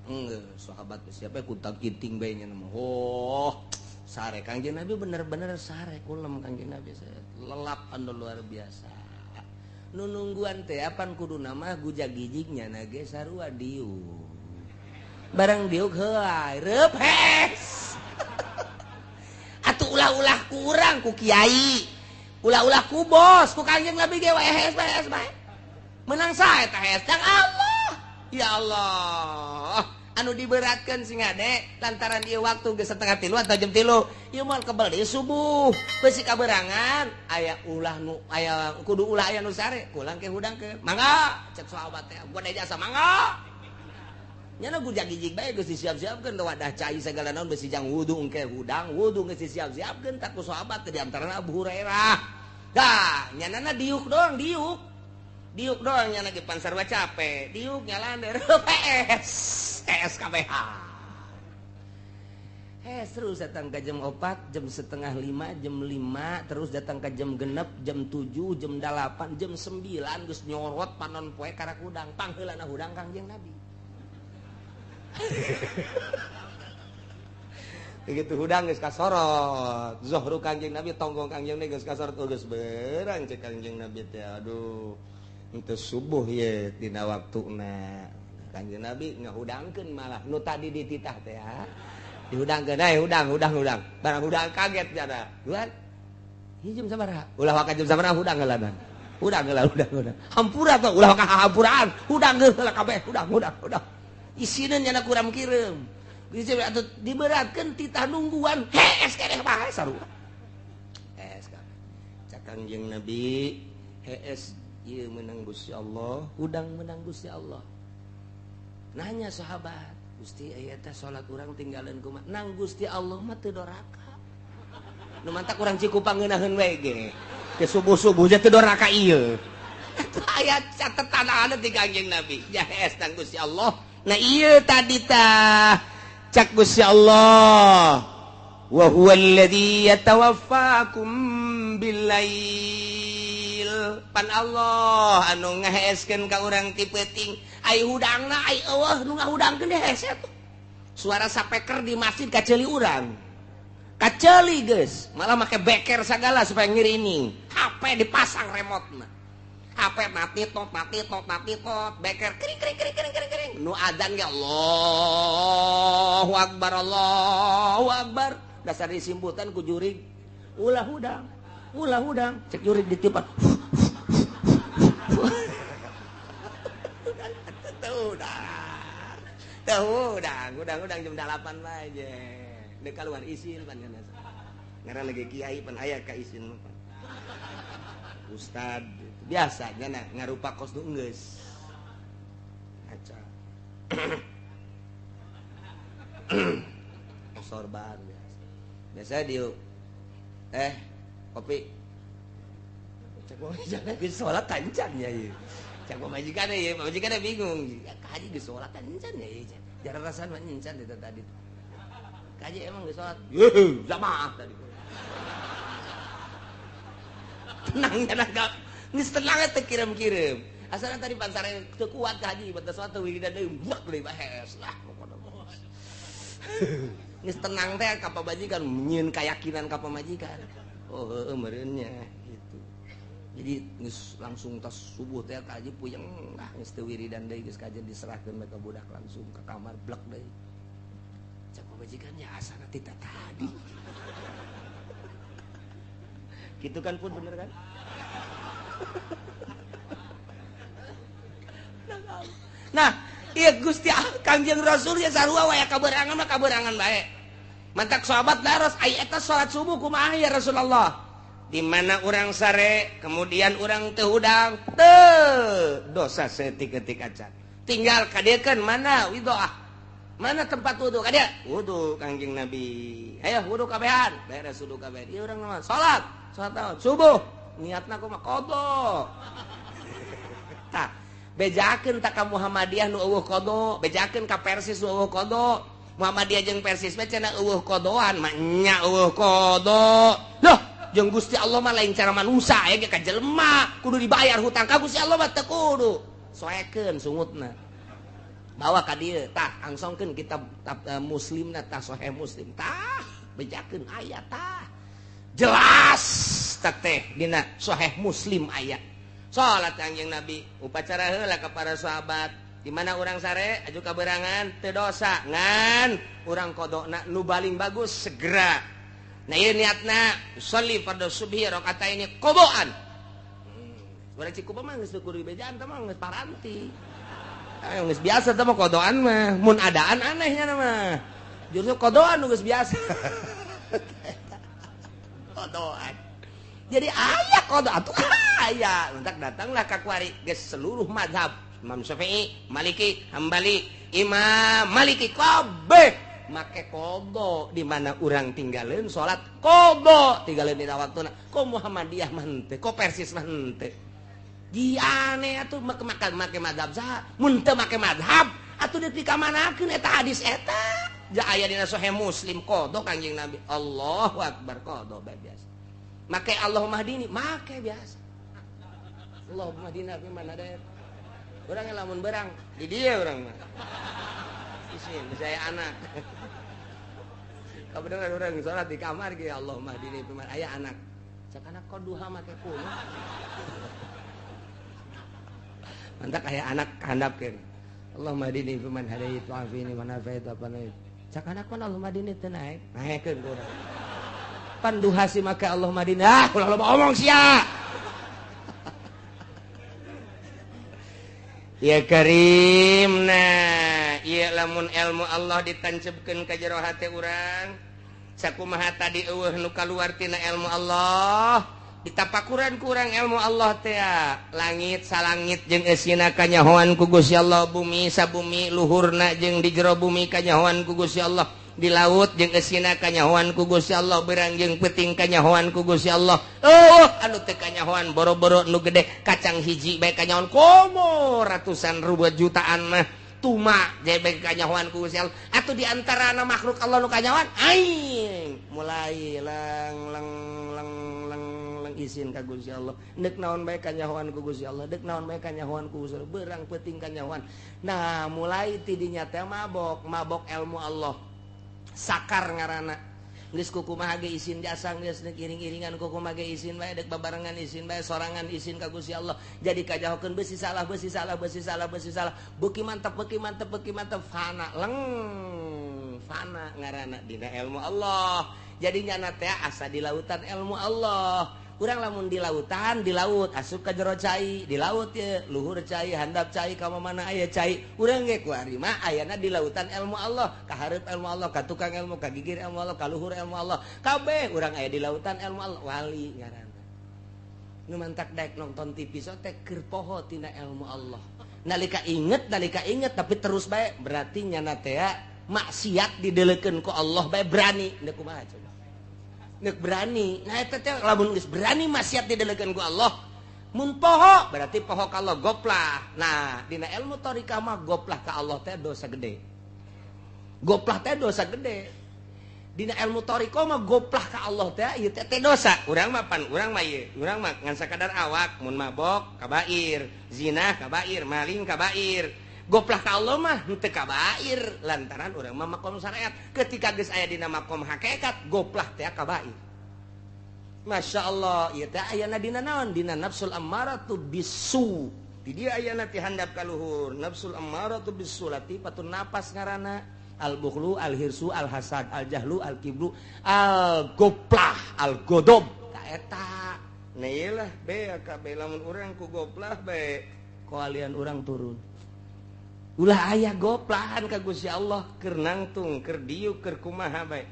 Enggeus sahabat teh siapa kuntang kinting bae nya mah. Oh, sare Kangjeng Nabi bener-bener sare kulem Kangjeng Nabi lelap anu luar biasa. Nu nungguan teh apan kuduna mah gujag-gijig nyana ge sarua diuk. Barang diuk heuay reup hes. Atuh ulah-ulah ku urang ku kiai, ulah-ulah ku bos, ku Kangjeng Nabi ge wae hes bae hes bae. Menang sae eta hes dang Allah. Ya Allah, anu diberatkeun sing ade lantaran ieu waktu geus 2:30 atau jam 3. Ieu moal kebel deui subuh. Beusi kaberangan aya ulah nu aya kudu ulah aya nu sare, kulang ke hudangkeun. Mangga cek sahabat teh, gua jasa mangga. Nyana gujag-gijig bae geus disiap-siapkeun wadah cai sagala naon beusi jang wudu engke hudang, wudu geus disiap-siapkeun tak ku sahabat teh di antarana Abu Hurairah. Dah, nyanana diuk doang, diuk. Diuk doang nyana ge pan sarua capek, diuk nyalander PS, SKBH. Terus datang ke jam 4, jam 4:30, jam 5, terus datang ke jam 6, jam 7, jam 8, jam 9 geus nyorot panon poe karak hudang, pangheulana hudang Kangjeng Nabi. Begitu hudang geus kasorot, zohru Kangjeng Nabi tonggong Kangjeng Nabi geus kasorot, oh geus berang cek Kangjeng Nabi teh, aduh henteu subuh ye dina waktuna. Kangjeng Nabi ngahudangkeun malah nu tadi dititah teh ha. Dihudangkeun eh hudang hudang hudang. Barang hudang kaget jana. Duan. Ieu jam sabaraha? Ulah waka jam sabaraha hudang heula. Hudang heula hudang hudang. Hampura tuh ulah waka hampuraan. Hudang heula kabeh hudang hudang hudang. Isineun nyana kuram kireum. Geus atuh diberatkeun titah nungguan. Hees keneh bae sarua. Hees kabeh. Cak Kangjeng Nabi, hees ieu meunang Gusti Allah, hudang meunang Gusti Allah. Nanya sahabat, Gusti aya teh salat urang tinggalin kumaha? Nang Gusti Allah mah teu doraka. Nu mantak urang Cikupang ngeunaheun we ge. Ke subuh-subuh teh teu doraka ieu. Eta aya catetanana ti Kangjeng Nabi. Ja hees nang Gusti Allah. Nah ieu tadi tah cak Gusti Allah. Wa huwa alladzi yatawaffakum billail. Pan Allah anu ngaheeskeun ka urang ti peuting. Ai hudangna ai eueuh nu ngahudangkeun hese tuh. Suara sapeker di masjid kaceuli urang. Kaceuli geus, malah make beker sagala supaya ngirining. HP dipasang remote-na. HP mati tot mati tot mati tot, beker kering kering kering kering kering kering. Nu adzan ge Allahu akbar Allahu akbar. Dasar disimputan ku jurig ulah hudang. Ulah hudang, cek jurik ditiupan. Teu hudang. Teu hudang, hudang-hudang jam 8 bae je. Deuk kaluar isin pan kana. Ngaran lagi kiai pan aya ka isin pan. Ustad biasa nya ngarupa kos nu geus. Aca. Sorban biasa. Biasa diuk kopi. Cek majikan geus salat tancan ya ieu. Cek majikan ieu, majikan bingung. Ya kaji geus salat tancan ya ieu. Jarang rasaan mah encan eta tadi. Kaji emang geus salat. Yeuh, jamaah tadi. Tenang nya geus tenang teh kirim-kirim. Asalna tadi pansare teu kuat ka haji, batas salat wiridan deui buak deui bahes lah pokona. Geus tenang teh ka pamajikan, nyieun keyakinan ka pamajikan. Oh heueuh meureun nya gitu. Jadi geus langsung tas subuh teh ka haji puyeng lah geus teu wiridan deui geus kajen diserahkeun ka budak langsung ka kamar blek deui. Cak pamajikan nya asana ti tadi. Gitu kan pun bener kan? Nah, iya Gusti Kangjeng Rasul ya sarua wae kaberangan mah kaberangan bae. Mantak sahabat daros ai eta salat subuh kumaha ya Rasulullah? Di mana urang sare, kemudian urang teu hudang, teu dosa saeutik-eutik acan. Tinggal kadiekeun mana widoah. Mana tempat wudu ka dia? Wudu Kangjeng Nabi. Ayo wudu kabehan, beres wudu kabehan. Ieu urang mah salat, salat naon? Subuh. Niatna kumaha? Qadha. Tah, bejakeun tak ka Muhammadiyah nu eueuh qadha, bejakeun ka Persis nu eueuh qadha. Muhammadiyah jeung Persis mah cenah eueuh qadhaan, mah nya eueuh qadha. Loh, jeung Gusti Allah mah lain cara manusia aya ge ka jelema, kudu dibayar hutang ka Gusti Allah mah teu kudu. Soekeun sungutna. Bawa ka dieu, tah angsongkeun kitab Muslimna tah Sahih Muslim tah, bejakeun aya tah. Jelas tah teh dina Sahih Muslim aya. Salat Kangjeng Nabi upacara heula ka para sahabat di mana urang sare aju kaberangan teu dosa ngan urang qadona nu baling bagus segera. Nah ieu niatna sholli fardhu subhi rakaataini qadaan. Urang Cikupa mah geus kudu dibejaan teh mah geus paranti. Geus biasa teh mah qadaan mah mun adaan anehnya mah. Justru qadaan nu geus biasa. Qadaan. Jadi aya qada atuh aya. Entak datanglah ka kuari geus seluruh mazhab Imam Syafi'i, Maliki, Hambali, Imam Maliki kabeh make qada di mana urang tinggalin salat qada tinggalin dina waktuna. Ko Muhammadiyah mah henteu, ko Persis mah henteu. Di aneh atuh make mazhab saha? Mun teu make mazhab atuh dipikamanakeun eta hadis eta. Ja aya dina Sahih Muslim qada Kangjeng Nabi. Allahu akbar qada bae biasa. Make Allahumma hdini, make biasa. Allahumma hdina fi man hadait. Urang lamun berang di dieu urang mah. Isin saya anak. Kabeneran urang salat di kamar ge Allahumma hdini fi man aya anak. Cak anak kok duha make kuno. Mantak aya anak handapkeun. Allahumma hdini fi man hadait wa afini man afait apa naik. Cak anak mah Allahumma hdini teu naek. Naekeun ku urang. Panduha si maka Allah Madinah ulah loba omong sia. Ya Karim nah ieu lamun ilmu Allah ditancepkeun ka jero hate urang sakumaha tadi eueuh nu kaluar tina ilmu Allah ditapakuran ku urang ilmu Allah teh langit salangit jeung eusina kanyahoan ku Gusti Allah, bumi sabumi luhurna jeung di jero bumi kanyahoan ku Gusti Allah, di laut jeung eusina kanyahoan ku Gusti Allah, berang jeung peuting kanyahoan ku Gusti Allah. Oh anu teu kanyahoan boro-boro nu gede kacang hiji bae kanyahoan komo ratusan ribu jutaan mah tuma jebeng kanyahoan ku Gusti Allah. Atuh di antarana makhluk Allah nu kanyahoan aing mulai leng leng leng leng leng isin ka Gusti Allah. Deuk naon bae kanyahoan ku Gusti Allah, deuk naon bae kanyahoan ku Gusti Allah, berang peuting kanyahoan. Nah mulai ti dinya teh mabok, mabok ilmu Allah. Sakar ngaranna geus kukumaha ge isin jasa geus deuk iring-iringan kukumaha ge isin bae deuk babarengan isin bae sorangan isin ka Gusti Allah. Jadi kajahokeun beusi salah beusi salah beusi salah beusi salah beuki mantep beuki mantep beuki mantep fana leng fana ngaranna dina ilmu Allah. Jadi nyana teh asa di lautan ilmu Allah. Urang lamun di lautan, di laut asup ka jero cai, di laut ye luhur cai, handap cai, ka mana aya cai. Urang ge ku ari mah ayana di lautan ilmu Allah, ka hareup ilmu Allah, ka tukang ilmu, ka gigir ilmu Allah, ka luhur ilmu Allah. Kabeh urang aya di lautan ilmu Allah, wali ngaranna. Nu mantak daek nonton TV so teh keur poho tina ilmu Allah. Nalika inget tapi terus bae berarti nyana teh maksiat didelekeun ku Allah bae berani. Neuk kumaha coba? Nek berani, nah eta teh lamun geus berani maksiat didelekeun ku Allah, mun poho berarti poho ka Allah goplah. Nah, dina ilmu thariqah mah goplah ka Allah teh dosa gede. Goplah teh dosa gede. Dina ilmu thariqah mah goplah ka Allah teh ieu teh dosa. Urang mah pan urang mah ieu, urang mah ngan sakadar awak mun mabok kabair, zina kabair, maling kabair. Goplah ka Allah mah henteu kabair lantaran urang mah makom syariat. Ketika geus aya dina makom hakikat, goplah teh kabair. Masya Allah, ieu teh ayana dina naon? Dina nafsul ammaratu bisu. Di dieu ayana ti handap ka luhur, nafsul ammaratu bisu latifatun nafas ngaranna. Al bukhlu, al hirsu, al hasad, al jahlu, al kibru, al goplah, al godob. Ta eta. Nah ieu lah be kabeh lamun urang ku goplah bae koalian urang turun. Ulah aya goplahan ka Gusti Allah keur nangtung, keur diuk, keur kumaha bae.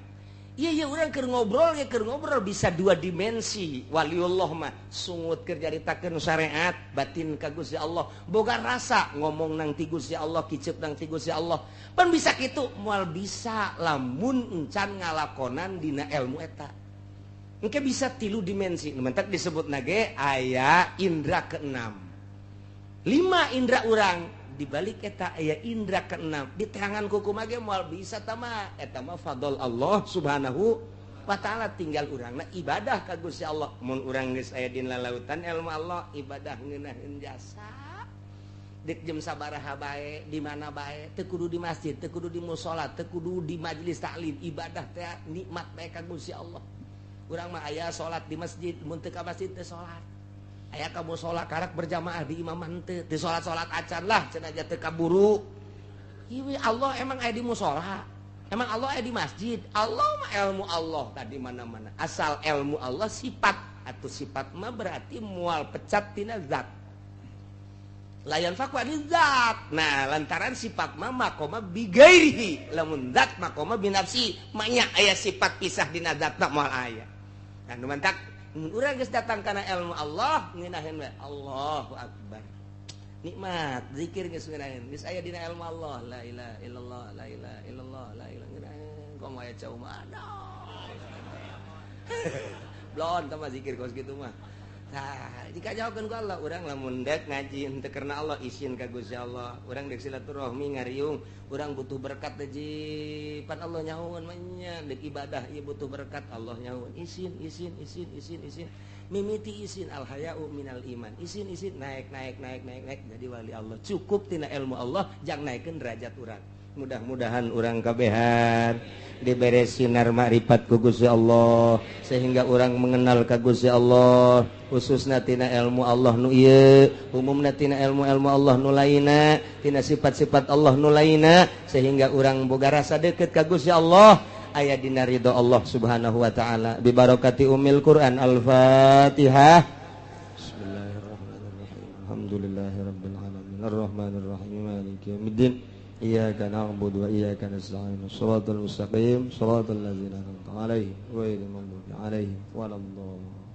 Iya iya urang keur ngobrol ya keur ngobrol bisa dua dimensi. Waliullah mah sungut keur nyaritakeun syariat batin ka Gusti Allah. Boga rasa ngomong nang ti Gusti Allah, kicep nang ti Gusti Allah. Pan bisa kitu moal bisa lamun encan ngalakonan dina ilmu eta. Engke bisa tilu dimensi. Nu mentak disebutna ge aya indra keenam. 5 indra urang dibalik eta aya indra keenam di tangan kuku mage moal bisa tama eta mah fadl Allah subhanahu wa ta'ala tinggal urangna ibadah ka Gusti Allah. Mun urang geus aya dina lautan ilmu Allah ibadah ngeunaheun jasa dek jam sabaraha bae di mana bae teu kudu di masjid teu kudu di musala teu kudu di majelis taklim ibadah teh nikmat bae ka Gusti Allah. Urang mah aya salat di masjid mun teu ka masjid teu salat. Aya ka musala karak berjamaah di imam henteu, di salat-salat acan lah cenah aja teu kaburu. Ieu Allah emang aya di musala, emang Allah aya di masjid. Allah mah ilmu Allah tadi mana-mana. Asal ilmu Allah sifat atau sifat mah berarti mual pecat tina zat. Layan fakwa di zat. Nah, lantaran sifat mah makoma bigairihi, lamun zat makoma binafsi, manya aya sifat pisah dina zat mah moal aya. Nah, nu mantak urang geus datang kana ilmu Allah ngeunaheun we Allahu akbar. Nikmat zikir geus ngeunaheun. Geus aya dina ilmu Allah la ilaha illallah la ilaha illallah la ilaha ngeunaheun. Komo aya cau mah aduh. Blon tah mah zikir kos kitu mah. Tah dikajaokeun ku Allah urang lamun dek ngaji henteu karena Allah isin ka Gusti Allah. Urang dek silaturahmi ngariung, urang butuh berkat teh pan Allah nyahoeun mah nya dek ibadah ieu butuh berkat Allah nyahoeun. Isin isin isin isin isin mimiti isin al haya'u minal iman. Isin isin naik naik naik naik naik jadi wali Allah. Cukup tina ilmu Allah jang naikeun derajat urang. Mudah-mudahan urang kabehan dibere sinar makrifat ku Gusti Allah sehingga urang mengenal ka Gusti Allah khususna tina ilmu Allah nu ieu umumna tina ilmu-ilmu Allah nu lainna tina sifat-sifat Allah nu lainna sehingga urang boga rasa deukeut ka Gusti Allah aya dina ridho Allah Subhanahu wa taala bi barakati umil Quran. Al-Fatihah. Bismillahirrahmanirrahim. Alhamdulillahirabbil alamin arrahmanirrahim maliki yaumiddin. Iyyaka na'budu wa iyyaka nasta'in. Shiratal mustaqim, shiratal ladzina an'amta 'alaihim ghairil maghdubi 'alaihim waladdallin.